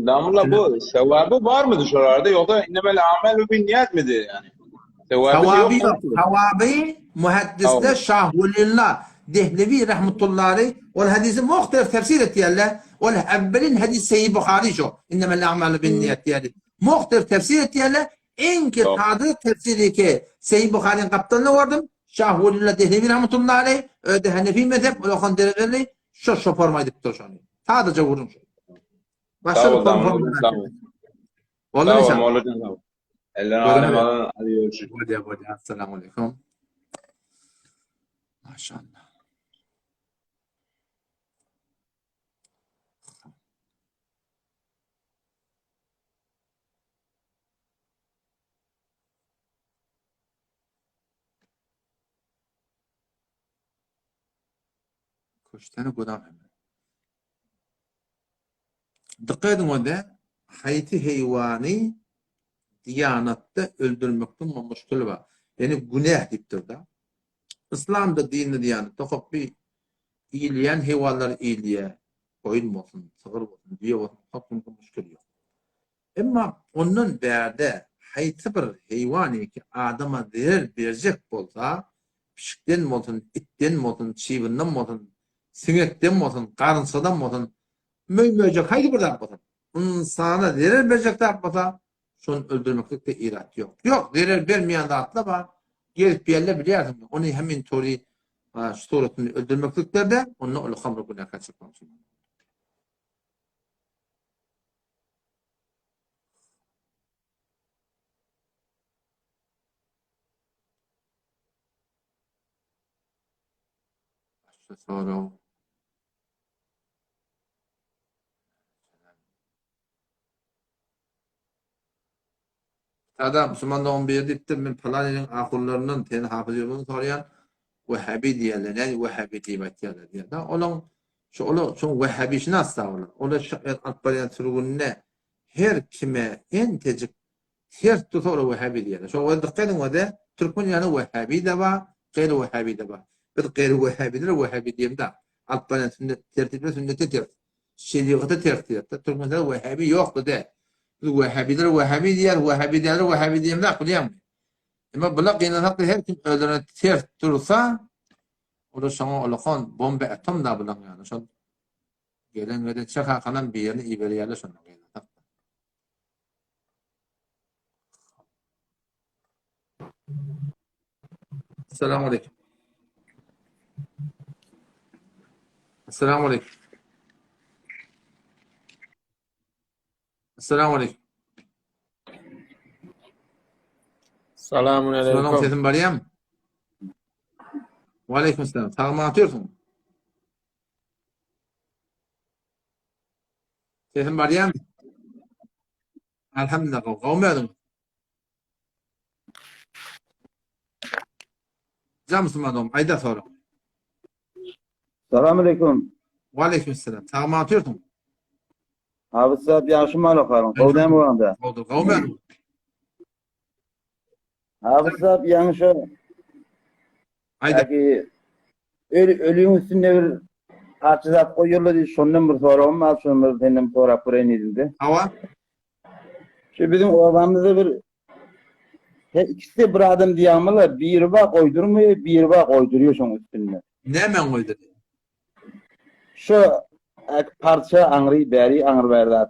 Damla bu sewaby barmydy şolarda ýogsa innemel a'malu binniyat midi ýani? Sawaby ýok. Sawaby muhaddisler Şah Welillah Dehlewi rahmetullahi ol hadisi muhtelif tefsir etýärler. Ol evvelin hadis Sahih Buhari şo. Innemel a'malu binniyat diýýär. Muhtelif tefsir etýärler. Iň ki sadyk tefsiri ki Sahih Buharyň gapdalynda gördüm. Şah Welillah Dehlewi rahmetullahi aleyh özi Hanefi mezhep ol okan derejeli şo şo forma aýdypdyr şony. Sadaja gürrüň şo. Başga bir forma. Boldy. Elden alem alan hadi görüşürüz. Bolýar, bolýar. Assalamu aleykum. Maşallah. Köşteni godam hem. Dykgat ediň onda, haýsy heýwany diýanatda öldürmekden muň muşkili bar. Ýani günäh diýipdir-de. Yslamda dinde diýanatda hop bir iýilýän heýwanlar iýilýär. Goýun bolsun, sygyr bolsun, düýe bolsun, hop muňa muşkil ýok. Emma ondan bärde haýsy bir heýwany ki adama zerer berjek bolsa, pişikden bolsun, itden bolsun, çybyndan bolsun, siňekden bolsun, garynçadan bolsun, Möý-möjek haýsy bir zat bolsa, ynsana zerer berjek zat bolsa, şony öldürmeklikde irat ýok. Ýok, zerer bermeýän zatlar bar. Gezip ýerler bilýärsiň. Ony hemin tory şu suratyny öldürmeklikde-de, onda ol hamr günäkär çykmak üçin. Başga sorag. Sada musulman dogan biri diýipdir, men pylan ýeriň ahunlaryndan seni hafyz ýoluny soraýan, Wehhabi diýýärler, näme Wehhabi diýip aýtýarlar diýýär. Olaň şu olar şoň wehhabişynas da olar. Olar şu alyp barýan sürgünine her kime entejik ters dursa olar wehhabi diýýärler. Şoňa görä dykgat ediň ode, türkmen ýaly wehhabi-de bar, gaýry wehhabi-de bar. Biz gaýry wehhabilere wehhabi diýemzok. Alyp barýan sünnet tertipler sünnete ters. Şerigata ters diýýär. Türkmenistanda wehhabi ýokdy dä. Biz wehhabilere wehhabi diýýäris, wehhabi dällere wehhabi diýemzok bilýäňmi? Emma bular gynansak-da her kim özlerine ters dursa, olar şoňa olakan bomba atom da bulaň ýaly. Şol gelen gelen çakakanam birini iberýärler şonda gynansak-da. Assalamu aleykum. Assalamu aleykum. Assalamu aleykum. Selamun Salam aleyküm. sesim barýarmy? Wa aleyküm selam. Sagmy atýarsyň? Sesim barýarmy? Alhamdulillah, gowmy özüň? Jam musulman dogum, aýda sora. Salam aleyküm. Wa aleyküm selam. Sagmy atýarsyň? Hafız sahab ýagşy mal okaryň. Gowy dämi bolanda? Gowdur, gowmy özüň? Hafız sahab ýaňy şo Aýda. Ýa-ki öl, ölüň üstünde bir parça zat goýarlar diýip, şondan bir soragym bar, şony bir senden sorap göreýin diýdim-de. Hawa. Şu biziň obamyzda bir he, ikisi de bir adam diýýärmiler, biri bar goýdurmaýar, biri bar goýdurýar şoň üstünde. Näme goýdurýar? Şu ek parça aňry bäri aňry bäri zat.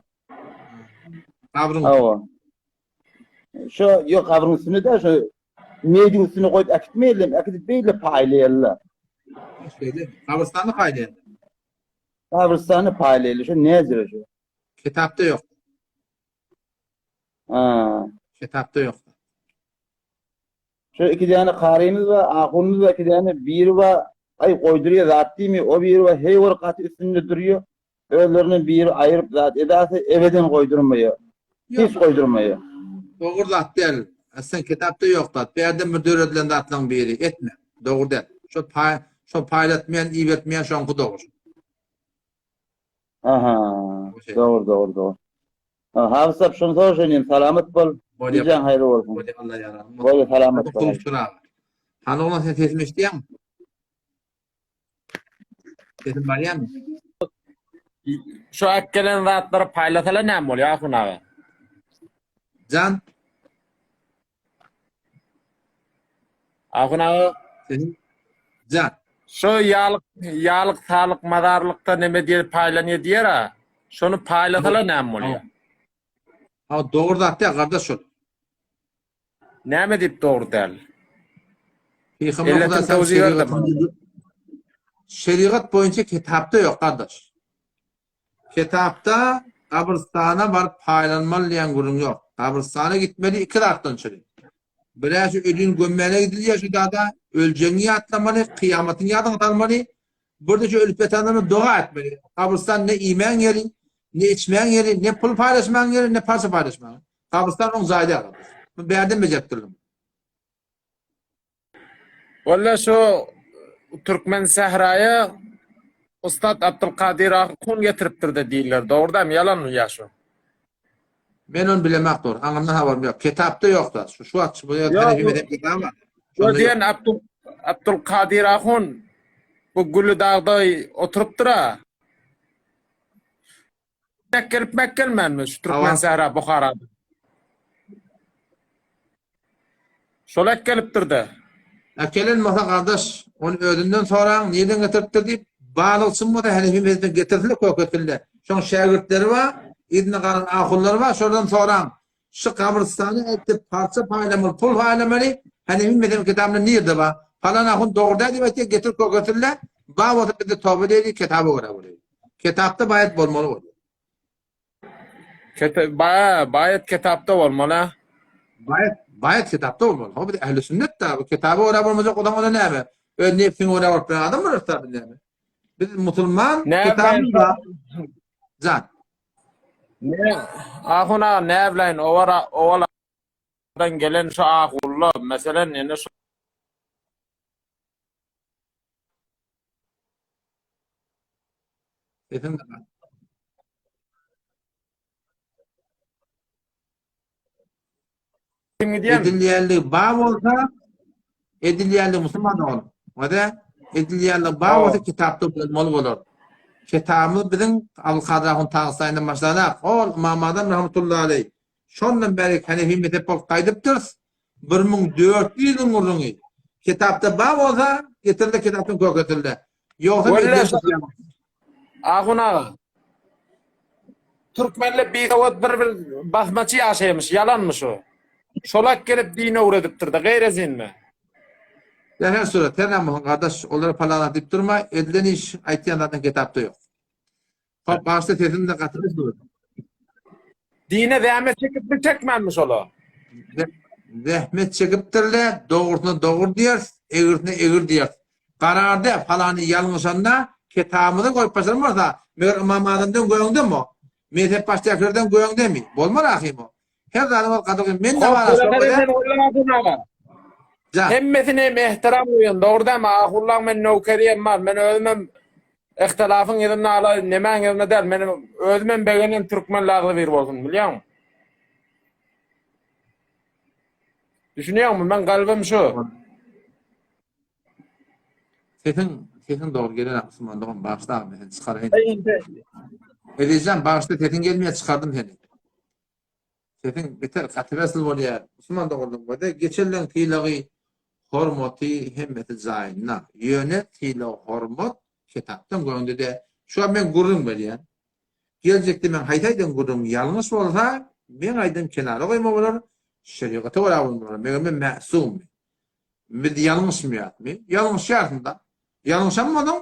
Gabryň. Hawa. Şo ýok gabryň üstüne däl, şo meýdiň üstüne goýup äkitmeýärler, äkidip beýle paýlaýarlar. Şeýle, gabrystanda paýlaýarlar. Gabrystanda paýlaýarlar, şo näzire şo. Kitapda ýok. Ha. Kitapda ýok. Şu iki däne karymyz bar, ahunymyz bar, iki däne biri bar, aý goýdurýar zat diýmeýär, o biri bar, heý bir gaty üstünde durýar. Özlerinden biri aýyryp zat edäse ebeden goýdurmaýar. Hiç goýdurmaýar. Dogry zat däl. Aslynda kitapda ýok zat. Bärden bir döredilen zatlaryň biri. Etme. Dogry däl. Şo paý, şo paýlatmaýan, ibertmeýän şoňky dogry. Aha. Dogry, dogry, dogry. Hafyz sap şony soraşaýyn, salamat bol. Gijäň haýry bolsun. Bolýar, Allah ýarasyn. Bolýar, salamat bol. Hany oglan sen sesimi eşidýäňmi? Sesim barýarmy? Şu äkgelen zatlary paýlasalar näme bolýar Ahun aga? Jan. Ahun aga. Sesim Jan. Şu ýalyk ýalyk salyk mazarlykda neme diýer paýlanýar diýer-a. Şony paýlasalar näme bolýar? Ha dogry zat däl gardaş şol. Näme diýip dogry däl? Pygamber Hudaý sen şerigatyny Şerigat boýunça kitapda ýok gardaş. Kitapda gabrystana baryp paýlanmaly diýen gürrüň ýok. Gabrystana gitmeli iki zatdan çyry. Birä şu ölüni gömmäne gidilýär şu dada, öljegiňi ýatlamaly, kyýamatyňy ýadyňa salmaly, bir-de şu ölüp ýatanlara doga etmeli. Gabrystan ne iýmäň ýeri, ne içmäň ýeri, ne pul paýlaşmaň ýeri, ne parça paýlaşmaň. Gabrystan oň jaýy däl gardaş. Bu bärden bejerip durlum. Walla şu Türkmen sähraýa Ussat Abdulkadyr ahun getiripdir-de diýilýär. Dogry dämi, ýalanmy ýa şu? Men ony bilemak dogry. Aňymdan habarym ýok. Kitapda ýok da. Şu şu wagt şu bu ýerde Ýok, Hanefi mezhep kitaby bar. Şu Şonda ýok. diýen Abdul Abdulkadyr ahun bu Gülli dagda oturypdyr-a. Mek gelip mek gelmänmi şu Türkmen Hawa. sähra Buharada. Şol ek gelipdir-de. Äkelen bolsa gardaş, ony özünden soraň, nirden getiripdir diýip, balykçym bolsa Hanefi mezhebinden getirsinler köketsinler. Şoň şägirtleri bar, yzynda galan ahunlary bar, şolardan soraň. Şu gabrystana eltip parça paýlamaly, pul paýlamaly, Hanefi mezhebi kitabynda nirde bar? Palan ahun dogry däl diýip aýtýar, getir köketsinler, bar bolsa bizde toba diýeli, kitaba görä bolýar. Kitapda baýat bolmaly bolýar. Kete, ba, baýat kitapda bolmaly. a? Baýat, baýat kitapda bolmaly. Ho biz ähli sünnet da, bu kitaba görä bolmajak bolsaň onda näme? Öz nebsiňe görä bolup bilen adam bolarys da biz näme? Biz musulman, Näme kitabymyz bar. Jan. Ne, ahun aga näbileýin, owara, owaladan gelen şu ahulla, meselen, indi şu Sesiň Kim gidýärmi? Edilýänligi bar bolsa, edilýänligi musulman dogan. Wada edilýänligi bar bolsa kitapda bolmaly bolar. Kitabymyz biziň Abulkadyr ahun Tagystaýyndan başlanak. Ol Ymam Azam rahmetullahi aleý. Şondan bäri Hanefi mezhep bolup gaýdypdyrys. 1400 ýylyň gürrüňi. Kitapda bar bolsa, getirildi kitapdan köketildi. Ýogsa Ahun aga. Türkmenler bisowat bir bir basmaçy ýaşaýmyş, ýalanmy şu? Şolak gelip din öwredipdir-de, gaýrazinmi? Ya her surat, her näme bolsun gardaş, olara palana diýip durma, edilen iş aýtýan zadyň kitapda ýok. Hop, başda sesim de gaty dur. Dine zähmet çekipmi, çekmänmi şola? Zähmet çekipdirler, dogrusyna dogry diýeris, egrisine egri diýeris. Kararda palany ýalňyşanda kitabymyzy goýup başarmasa, meger Ymam Azamdan göňdemi o? Mezhep başdakilerden göňdemi? Bolmar ahym o. Her zadyň öz gadyry men de bar şo göre. Jan. Hemmesine hem ehtiram goýan, dogry dämi? Ahullaň men nöwkeriyem bar. Men özümem ihtilafyň yzynda ala nemäň yzynda däl. Men özümem begenýän türkmenle agzybir bolsun, bilýäňmi? Düşünýäňmi? Men kalbym şu. Sesiň sesiň dogry gelen Usman dogan bagyşla agam men seni çykaraýyn. Ezizjan bagyşla sesiň gelmeýär çykardym seni. Sesiň beter gaty besl bolýar. Usman doganlyk bolsa geçenleň sylagy hormaty hemmesi jaýynda. Ýöne sylag hormat kitapdan göründide. Şu wagt men gürrüň berýän. Geljekde meň haýsy aýdan gürrüňim ýalňyş bolsa, meň aýdan kenara goýma bolar. Şerigata görä bolmaly. Meger men mäsummy? Biz ýalňyşmaýarysmy? Ýalňyşýarsyň-da. Ýalňyşan bolsaň,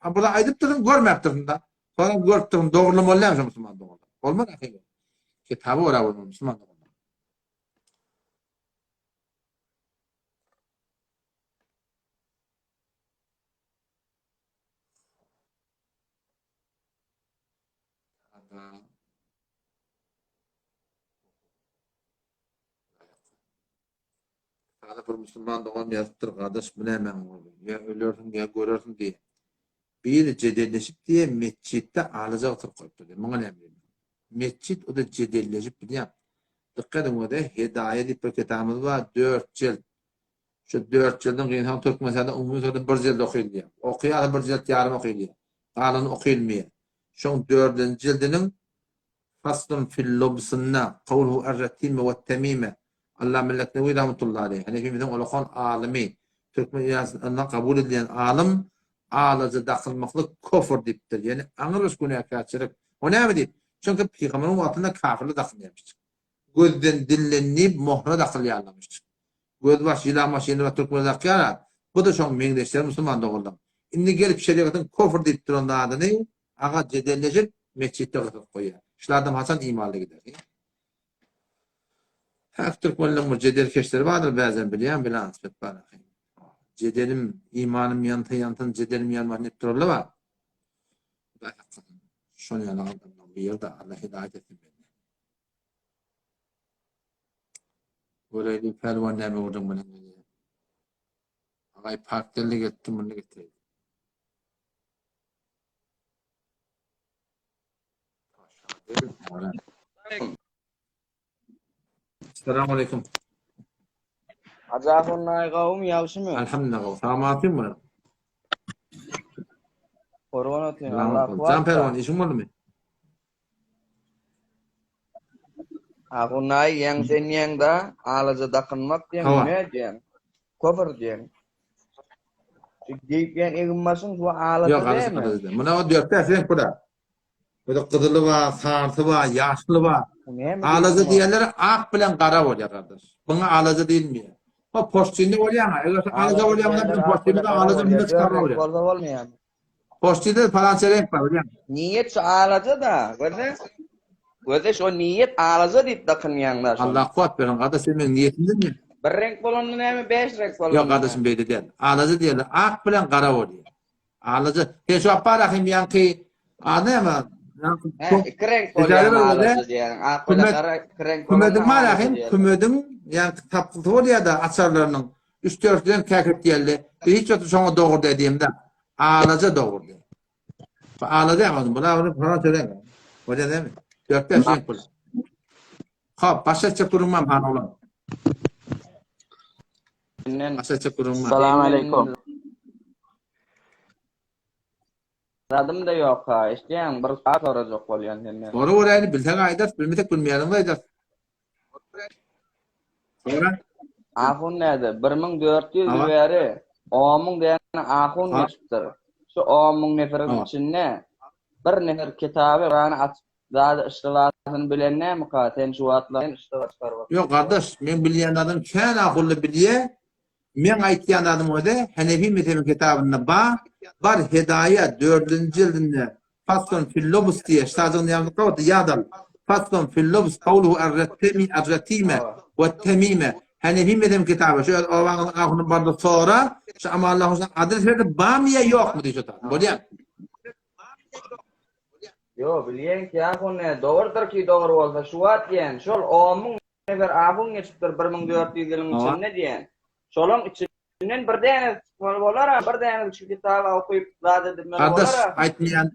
a burada aýdypdyrsyň, görmäpdirsiň-da. Soňam görüpdirsiň, dogrulamaly dälmi şo musulman doganlar? Bolmaz ahyry. Kitaba görä bolmaly musulman doganlar. Sada bir musulman dogan ýazypdyr, gardaş bu nämäň boldy? Ýa ölersiň, ýa görersiň diýýär. Biri jedelleşip diýýär, metjitde alaja oturyp goýupdyr diýýär. Muňa näme diýmeli? Metjit o-da jedelleşip bilýän. Dykgat ediň o-da Hedaýa diýip bir kitabymyz bar, dört jilt. Şu dört jildiň gynsaň Türkmenistanda umumy sözde bir jild okylýar. Okaýarsa bir jilt ýarym okylýar. Galany okylmaýar. Şoň dördünji jildiniň Faslun fil-lubsynda, Kawluhu er-retime we-temime, Alla Meleknewi rahmetullahi aleýh, Hanefimiziň ulakan alymy, türkmen ilatyna kabul edilýän alym, alaja dakylmaklyk kofr diýipdir, ýagny aňrybaş günäkärçilik. O näme diýip? Çünki pygamberiň wagtynda kafirler dakynýarmyş. Gözden dilden diýip mohra dakylýarlarmyş. Gözbaş ýylan baş ýene bir türkmen dakýar-a, bu-da şoň meňzeşleri musulman doganlar. Indi gelip şerigatyň kofr diýip duran zadyny aga jedelleşip metjitde gysyp goýýar. Şul adam haçan imanly gider? He? Häk türkmenleň bir jedelkeşleri bardyr bäzem bilýän bilansbet bar. Jedelim imanym ýansa ýansyn jedelim ýanmasyn diýip durarlar bar. Hudaý saklasyn. Şol ýaly adamlar bu ýerde Allah hidaýat etsin bende. Göreýli pälwan näme gürrüň bilen gelýär. Agaý parkdelli getdi muny getirdi. Assalamu aleykum. Hacı Ahunnaý gowmy ýagşymy? Elhamdülillah gowy. Salamatym Gurban otyn. Allah kuwwat. Jan pälwan işiň boldumy? Ahunaý ýaň sen ýaňda alaja dakynmak diýen Hawa. ne diýen? Kofr diýen. Şu geýip ýan egin başyň şu alaja Ýok, garasy dämi? garasy. Muna o dörtde reňk bular. Bu da gyzyly bar, sarysy bar, ýaşyly bar. Bu näme Alaja diýen? diýenler ak bilen gara bolýar gardaş. Buňa alaja diýilmeýär. O poştinde bolýar, eger şu alaja Alaja bolýar, diýenler biziň ak bilen poştinde gara alaja bolýar. munda Dört çykarma reňk bolýar. bolsa bolmaýarmy? Poştide palança reňk bar bilýäňmi? Niýet şu alaja-da, görse. Görse şo niýet alaja diýip dakynýaň-da şony. Allah kuwwat bersin gardaş sen meň niýetimden mi? Bir reňk bolanda näme, bäş reňk bolanda Ýok gardaşym näme? beýle däl. Alaja diýerler ak bilen gara bolýar. Alaja sen şu Apbar ahim ýaňky ady näme? Hä, iki reňk bolýar alaja diýýäň. Ak bilen gara iki reňk bolanda Kümediň bar alaja ahim, diýerler. kümediň ýaňky tapgysy bolýar-da açarlarynyň. Üç-dört reňk käkek diýerler. Biz hiç wagt şoňa dogry däl diýemde. Alaja dogry. Bu alaja ýa bu da falan tölen. Bolýar dämi? Dört-bäş reňk bul. Hop, başa etjek gürrüň barmy han oglan? Senden Başa etjek gürrüň bar. Salam aleýkum. Zadym-da ýok ha, eşidýäňmi? Bir zat sorajak bolýan senden. Sora göräýli, bilsek aýdarys, bilmesek bilmeýänimizi aýdarys. Sora. Ahun näde? 1400 ýyl Hawa. bäri on müň däne ahun Ha. geçipdir. Şu on müň neferiň Hawa. içinde bir nefer kitaby, Kurany açyp, zady yşgylasyny bilen nämika? Sen şu wagtlar sen yşgyla çykaryp Ýok otyrsyň. gardaş, men bilýän zadym kän ahunly bilýä, Meň aýtýan zadym özi Henefi mezhebiň kitabynda ba, bar Hedaýa dördünji jildinde Faslun fil-lubs diýe ştajygyny ýazdyk gabatda ýat al. Faslun fil-lubs kawluhu er-retemi er-retime we-temime Henefi mezhebiň kitaby şu öz obaňyzyň ahuny barda sora şu Amanullah hojaň adres berdi bamy ýa ýokmy diý şo ta. Bolýamy? Ýo bilýän ki ahun dogrudyr ki dogry bolsa şu wagt diýen şol on müň Eger ahun geçipdir 1400 ýylyň içinde diýen. Şolaň içinden bir dänesi çykmaly bolar-a, bir dänesi şu kitaby okyp zat edilmeli Gardaş, bolar-a. aýtmaýan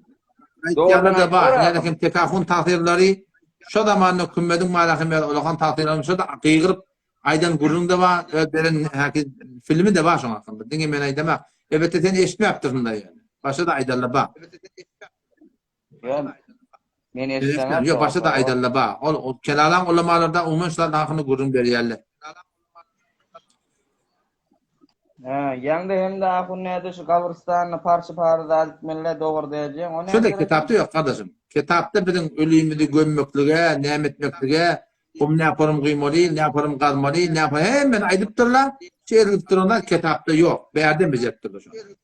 Dogrudan aýtýanlar-da bar. aýtdylar-a. Ýöne hem tek ahun tagsyrlary şo zamanda kümmediň marahym ýaly ulakan tagsyrlaryny şo-da gygyryp aýdan gürrüň-de bar, öz beren häki filmi-de bar şoň hakynda. Diňe men aýdamak. Elbetde sen eşitmäpdirsiň-de ýöne. Başga-da aýdanlar bar. Ýok. Men eşitsemem. Ýok, başga-da aýdanlar bar. Ol ol Kelalaň ulamalarda umuman şular hakynda gürrüň berýärler. Hä, ýaňda hem-de ahun näde şu gabrystanda parça-para zat etmeli dogry diýýäň. O Şo-da näme kitapda ýok gardaşym. Kitapda biziň ölimizi gömmeklige, näme etmeklige. Gum näporum guýmaly, näporum gazmaly, näporum hemmesini aýdypdyrlar. Şeýdilip duranda kitapda ýok. Bärden bejeripdirler şony.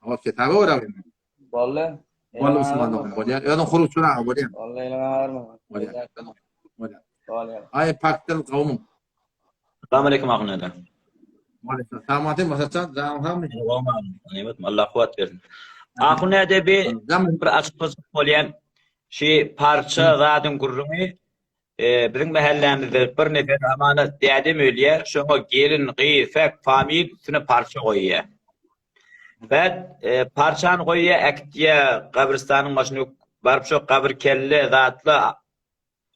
O kitaba görä. Boldy. Boldy musulman dogan bolýar. Özüň hurukçy aga bolýar. Boldy eliňe agyrma. Bolýar. Bolýar. Bolýar. Aý pakdil gowmyň. Salam aleyküm ahun däde. Waleýkim salam. Masatjan, janyň sagmy? Nemet Allah kuwwat bersin. Ahun däde bi bir açyk bolýan şi parça zadyň gürrüňi biziň mähellämizde bir nefer hamana dädem ölýär, şoňa gelin, gyz, fek, famil üstüne parça goýýar. Bät parçany goýýar, äkitýär gabrystanyň başyna baryp şo gabyr kelle zatla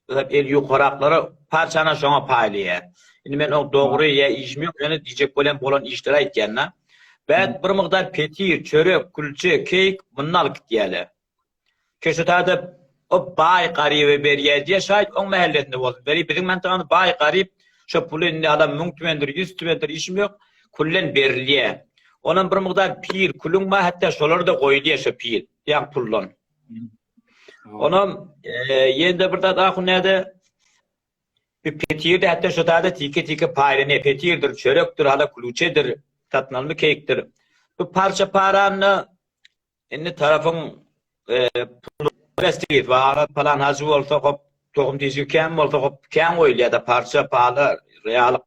el ýukaraklara parçany şoňa paýlaýar. Indi men oň dogry ýa işim ýok, ýöne diýjek bolýan bolan işleri aýtýan-da. Bät bir mukdar petir, çörek, külçe, keýik muny alyp gitýärler. Keşutada o baý garyba berýär diýýär, şaýt oň mähellesinde bolsun. Beri biziň mantygamyz baý garyp şo puly indi alan müň tümendir, ýüz tümendir işim ýok, küllen berilýär. Onam bir mukdar pil, külüň bar, hatda şolar-da goýulýar şo pil, ýa puldan. Onam ýene-de bir zat ahun näde? Bir petir-de hatda şo zada tike-tike paýlanýar. Petirdir, çörekdir, hala kulçedir, satyn alma keýikdir. Bu parça-parany indi tarapyň puly bar, palan hajy bolsa hop, tohum tişigi kän bolsa hop, kän goýulýar-da parça, pala, ýalyk.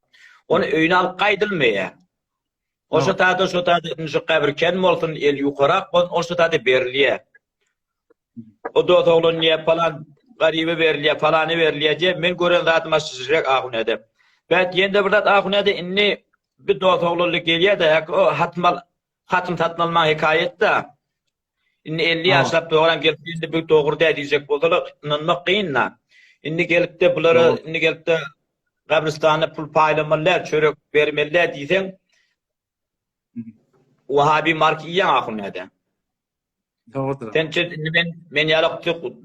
Ony öýüne alyp gaýdylmaýar. O şo taýda, şo taýda indi şu gabyr ken bolsun, el ýukarak bolsun, ol şo taýda berilýär. O dos oglan diýýär, palan garyba berilýär, palana berilýär diýýär. Men gören zadym aşyjyk ahun edep. Bät ýene-de bir zat ahun ede indi bir dos oglanly gelýär-de, o hatym al, hatym satyn almaň hekaýat-da. Indi 50 ýaşlap dogram gelip indi bu dogry däl diýjek bolsalar ynanmak kyn-da. Indi gelip-de bulara indi gelip-de gabrystanda pul paýlamaly däl, çörek bermeli däl diýseň Wahabi mark iýýäň ahun näde. Dogrudyr. Sen çet indi men men ýaly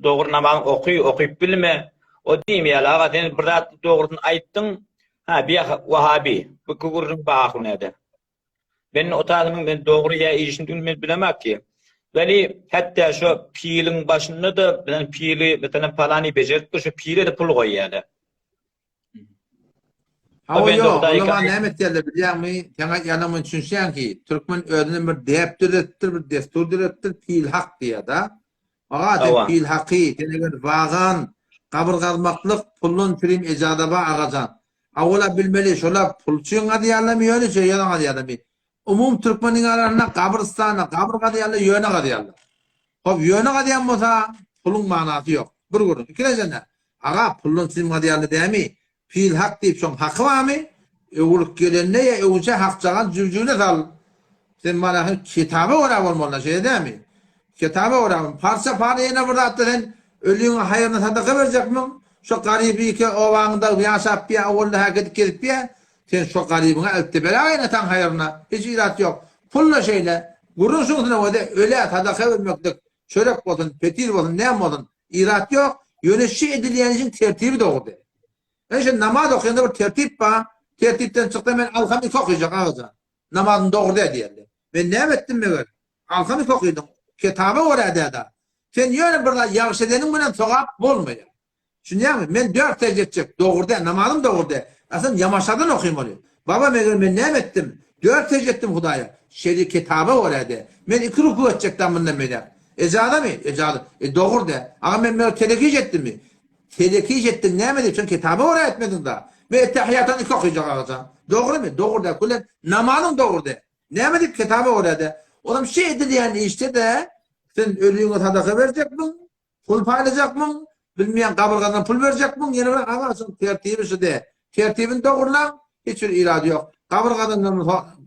dogry namazyň oky, okyp bilme. O diýmeýär aga sen bir zat dogrusyny aýtdyň. Ha bi Wahabi bu gürrüň bar ahun näde. Men otagymyň men dogry ýa işini men bilemak ki. Weli hatda şo piliň başynda-da bilen pili meselem palany bejerip dur şo pile-de pul goýýarlar. Hawa ýok, o zaman näme etýärler bilýäňmi? Sen aýtýanyň men düşünşýän ki, türkmen özüne bir däp döretipdir, bir dessur döretipdir, pil hak diýýär-da. Aga sen pil haky, sen eger wagan, gabyr gazmaklyk puldan prim ejaza bar agajan. Awala bilmeli, şolar pul üçin gazýarlarmy ýöne şeýle gazýarlarmy? Umumy türkmeniň arasynda gabrystanda gabyr gazýarlar, ýöne gazýarlar. Hop, ýöne gazýan bolsa, puluň manasy ýok. Bir gürrüň. Ikinjiden, aga, puldan çyn gazýarlar dämi? Pil hak diýip şoň haky barmy? Öwrülip gelende ýa öwünçä hakjagan jübjügine sal. Sen manasy kitaba görä bolmaly, şeýle dämi? Kitaba görä, parça-para ýene bir zatda sen ölüňe haýryna sadaka berjekmiň? Şo garyp-ike obaňda ýaşap ýa owalda häkidip gezip ýa, Sen şo garybyňa eltde beräý enataň haýryna, hiç ilat ýok. Pul-da şeýle. Gürrüň şuňsuna bolsa, ölä sadaka bermeklik, çörek bolsun, petir bolsun, näme bolsun, ilat ýok. Ýöne şi edilýän işiň tertibi dogry däl. Ine şi namaz okaýanda bir tertip bar, tertipden çyksa men alkam iki okaýjak agajan. Namazym dogry däl diýerler. Men näme etdim meger? Alkam iki okydyň. Kitaba görä däl-de. Sen ýöne bir zat ýagşy edeniň bilen sogap bolmaýar. Düşünýäňmi? Men dört sežde etjek. Dogry däl, namazym dogry däl. Aslynda ýamaşadan okyn ony. Baba meger men näme etdim? Dört sežde etdim Hudaýa. Şeri kitaba görä däl. Men iki ruku etjek da mundan beýläk. Ejazamy? Ejaza. E dogry däl. Aga men meger telek iş etdimmi? Telek iş etdiň näme diýip, sen kitaba görä etmediň da. Men ettehiýatdan iki okyjak agajan. Dogrymy? Dogry däl. Külen namazyň dogry däl. Näme diýip kitaba görä däl. Onam şi edilýän işde-de sen ölüňe sadaka berjekmiň? Pul paýlajakmyň? Bilmeýän gabyrgadan pul berjekmiň? Ýene bir agaçyň tertibi şu de. Tertibini dogurlaň, hiç bir irady ýok. Gabyrgadandan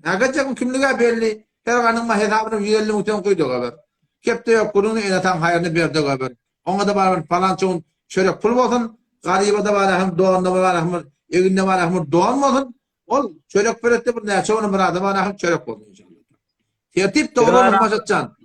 nägetjekmiň kimligi belli. Her ganyň ma hesabyny 150 müňden guý dogaber. Kepde ýok gürrüňini ene-ataň haýryny ber dogaber. Oňa-da barybir palança gün çörek pul bolsun, garyba-da barahym donda barahym bir eginde barahym bir don bolsun. Ol çörek berekde bir näçe gün bir adama barahym çörek bolsun inşallah. Tertip dogry bolsun Maşatjan.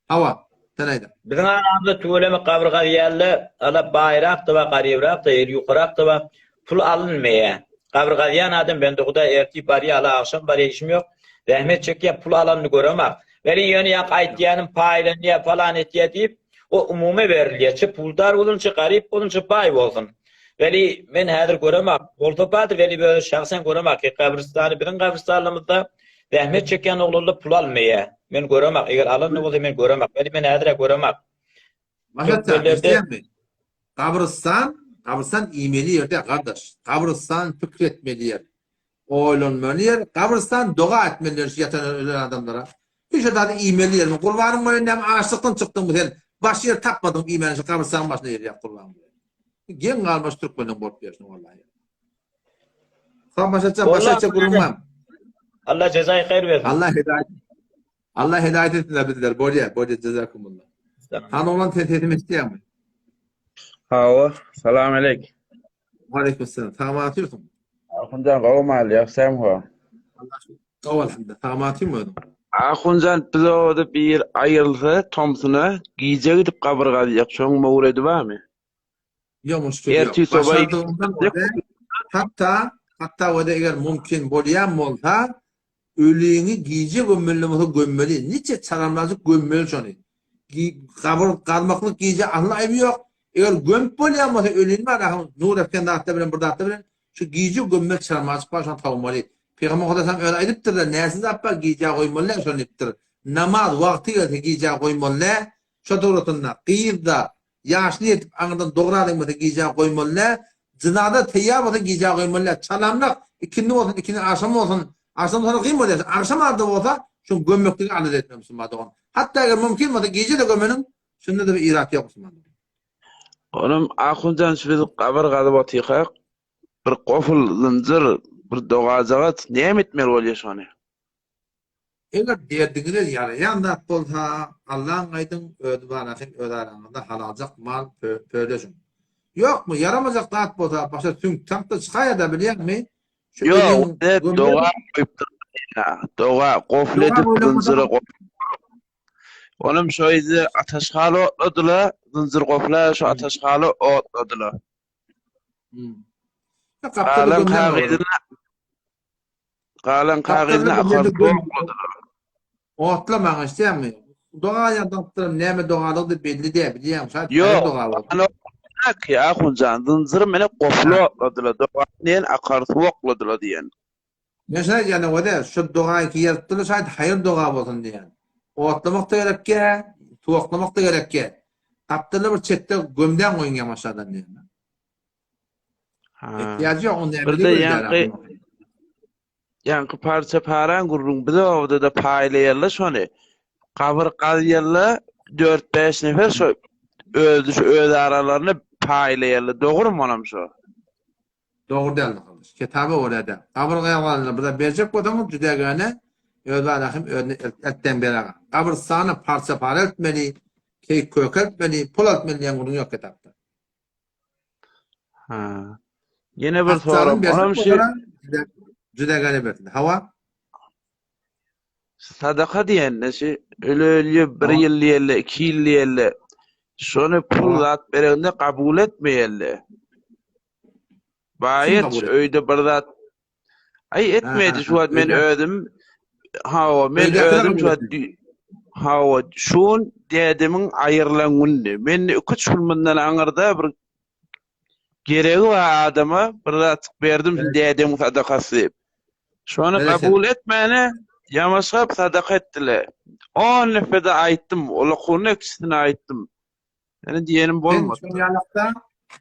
Hawa, sen aýda. Biziň aramyzda tüweleme gabyr gazýarlar, ala baýrak-da bar, garybrak-da, eli ýukarak-da bar, pul alynmaýar. Gabyr gazýan adam bende hudaý ertir barýar, ala agşam barýar, işim ýok. Zähmet çekýär, pul alanyny göremok. Welin ýöne ýaňky aýtýanym paýlanýar, falan etýär diýip, O umumy berilýär. Çi puldar bolsun, çi garyp bolsun, çi baý bolsun. Weli men häzir göremak, bolsa bardyr weli öz şahsen göremak ki gabrystany biziň gabrystanlygymyzda zähmet çekýän oglanlar pul almaýar. Men göremak, eger alan-da bolsa men göremak. Weli men häzir-ä göremak. Maşat jan, Türkmenlerde eşidýäňmi? Gabrystan, gabrystan iýmeli ýer däl, gardaş. Gabrystan pikir etmeli ýer. Oýlanmaly ýer. Gabrystan doga etmeli ýer şu ýatan ölen adamlara. Hiç zady iýmeli ýermi? Gurbanyň boýun näme açlykdan çykdyňmy sen? Baş ýer tapmadyň iýmäne şu gabrystanyň başynda ýerýär gurbanyň boýun. Geň galma şu türkmeniň bolup ýörşüne wallahi. Sag Maşatjan, Wallah başa gürrüň bar. Allah jezaýy haýyr bersin. Allah hidaýet. Allah hidaýet etsinler bizler. Bolýar, bolýar jezakumullah. Han oglan sen sesimi eşitýäňmi? Hawa, salam aleyk. Aleyküm selam. Sag atyrsyň. Ahunjan gowy mal, ýagşam ho. Gowy alhamdulillah. Sag atyrmy özüň? Ahunjan biz obada bir aýrylsa tomsuna gije gidip gabyr gazýak, şoň möwredi barmy? Ýok, muşkil ýok. Ertir soba Başardygyndan ode, hatda, hatda ode eger mümkin bolýan bolsa, Öliňi gije gömmeli bolsa gömmeli. Niçe çalamlajyk gömmeli şony. Gabyr gazmaklyk gije asla aýby ýok. Eger gömüp bolýan bolsa ölini bar ahym nur etken zatlar bilen bir zatlar bilen şu gije gömmeli çalamlajyk bar şony tawmaly. Pygamber Hudasam özi aýdypdyrlar näsi zat bar gijä goýmaly däl şony diýipdir. Namaz wagty gelse gijä goýmaly däl. Şo dogrusynda gyz-da Ýaşyny ýetip aňyrdan dogralyň bolsa gijä goýmaly däl, jynaza teýýar bolsa gijä goýmaly däl, çalamlak ikindi bolsun, ikindi agşam bolsun, agşam bolsa kyn bolýar, agşam arda bolsa şuň gömmekligi alada etme musulman dogan. Hatda eger mümkin bolsa gije-de gömeniň, şunda-da bir irat ýok musulman dogan. Olam Ahunjan şu biz gabyr gazyp otyrkak bir goful zynjyr bir dogajagaz näme etmeli bolýa şony? Eger derdiňize ýaraýan zat bolsa, Allaň aýdyň, özi barasyn öz araňyzda halaljak mal pöleşiň. Ýokmy, ýaramajak zat bolsa, başa süňk-taňk-da çykaýar-da bilýäňmi? Şu Ýok, eliň doga goýupdyr doga, gofl edip zynjyry Olam şo ýerde ataşhaly otladylar, zynjyr gofla şo ataşhaly otladylar. Galan kagyzyny Galan kagyzyny akar okladylar. Otlamaň eşidýäňmi? Doga ýazypdyr, näme dogalygy belli däl, bilýäňmi? Şaýat Ýok, doga ki Ahunjan, zynjyr meni gofla okladylar, doga diýen akar suw okladylar diýen. Men şaýat ýa nowada şu doga ki ýazypdyrlar, şaýat haýyr doga bolsun diýen. Otlamak da gerekýä, suwaklamak da gerekýä. Gapdalda bir çetde gömdäň goýuň ýamaşadan diýen. Ha. Ihtiýajy ýok, onda Bir de ýaňky ýaňky parça paran gürrüň biz obada-da paýlaýarlar şony. Gabyr gazýarlar, 4-5 nefer şo öz şu öz aralarynda paýlaýarlar. Dogrumy onam şo? Dogry däl gardaş. Kitaba görä däl. Gabyr gazanlar bir zat berjek bolsaňyz jüdägäne öz arahym özüne eltden beräga. Gabrystana parça para eltmeli, keýik köke eltmeli, pul eltmeli diýen gürrüň ýok kitapda. Ha. Ýene bir sorag. Onam şu Jüdägäne bersin. Hawa. Sadaka diýende şu öle ölýe bir ýyl diýelle, iki ýyl diýelle. Şony pul zat bereginde kabul etmeýelle. Baýet öýde bir zat Aý etmedi şu wagt men özüm hawa men özüm şu wagt hawa şu gün dädemiň aýrylan gündi. Men iki-üç gün mundan aňyrda bir geregi bar adama bir zatjyk berdim şu dädemiň sadakasy diýip. Şony kabul etmäne ýamaşgap sadaka etdiler. On nepede aýtdym, olakunyň ikisine aýtdym. Ýöne diýenim bolmady. Sen şony ýalakda,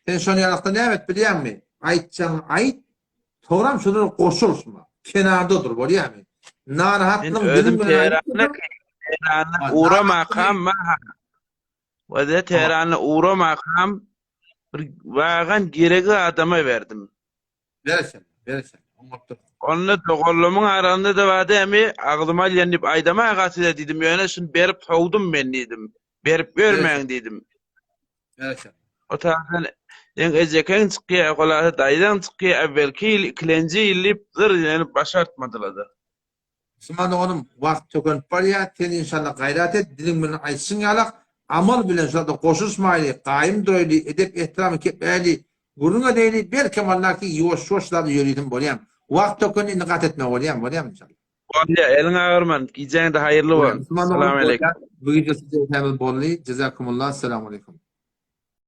sen şony ýalakda näme et bilýäňmi? Aýtjagyňy aýt, soňram şolara goşul şuna. Kenarda dur, bolýamy? Narahatlygyň diliň bilen aýdyp. Tehrana ugramakam maha. Wada Tehrana ugramakam bir wagan geregi adama berdim. Bereşen, bereşen. Oňatdyr. Onda doganlarymyň arasynda-da bar dämi, agzyma alýan diýip aýdama aga size diýdim, ýöne şuny berip sowdum men diýdim. Berip ýörmäň diýdim. Bereşen. O tarapdan seň ejekeň çykýar, hulasa daýzaň çykýar, äwwelki ýyl, ikilenji ýyl diýip zyr ýenip başartmadylar-da. Musulman doganym, wagt tökenip barýar, sen inşallah gaýrat et, diliň bilen aýtşyň ýalak, amal bilen şularda goşulyşmaýly, gaýym duraýly, edep-ehtiramy kepläýli, gürrüň edeýli, belkem Alla ki ýuwaş-ýuwaş zady ýörisin bolýam. Wagt tökendi indi gat etme bolýam, bolýam inşallah. Bolýa, eliň agyrman. Gijäňde haýyrly bolsun. Salam aleýkum. Bu gije size boldy. Jazakumullah. Assalamu aleýkum.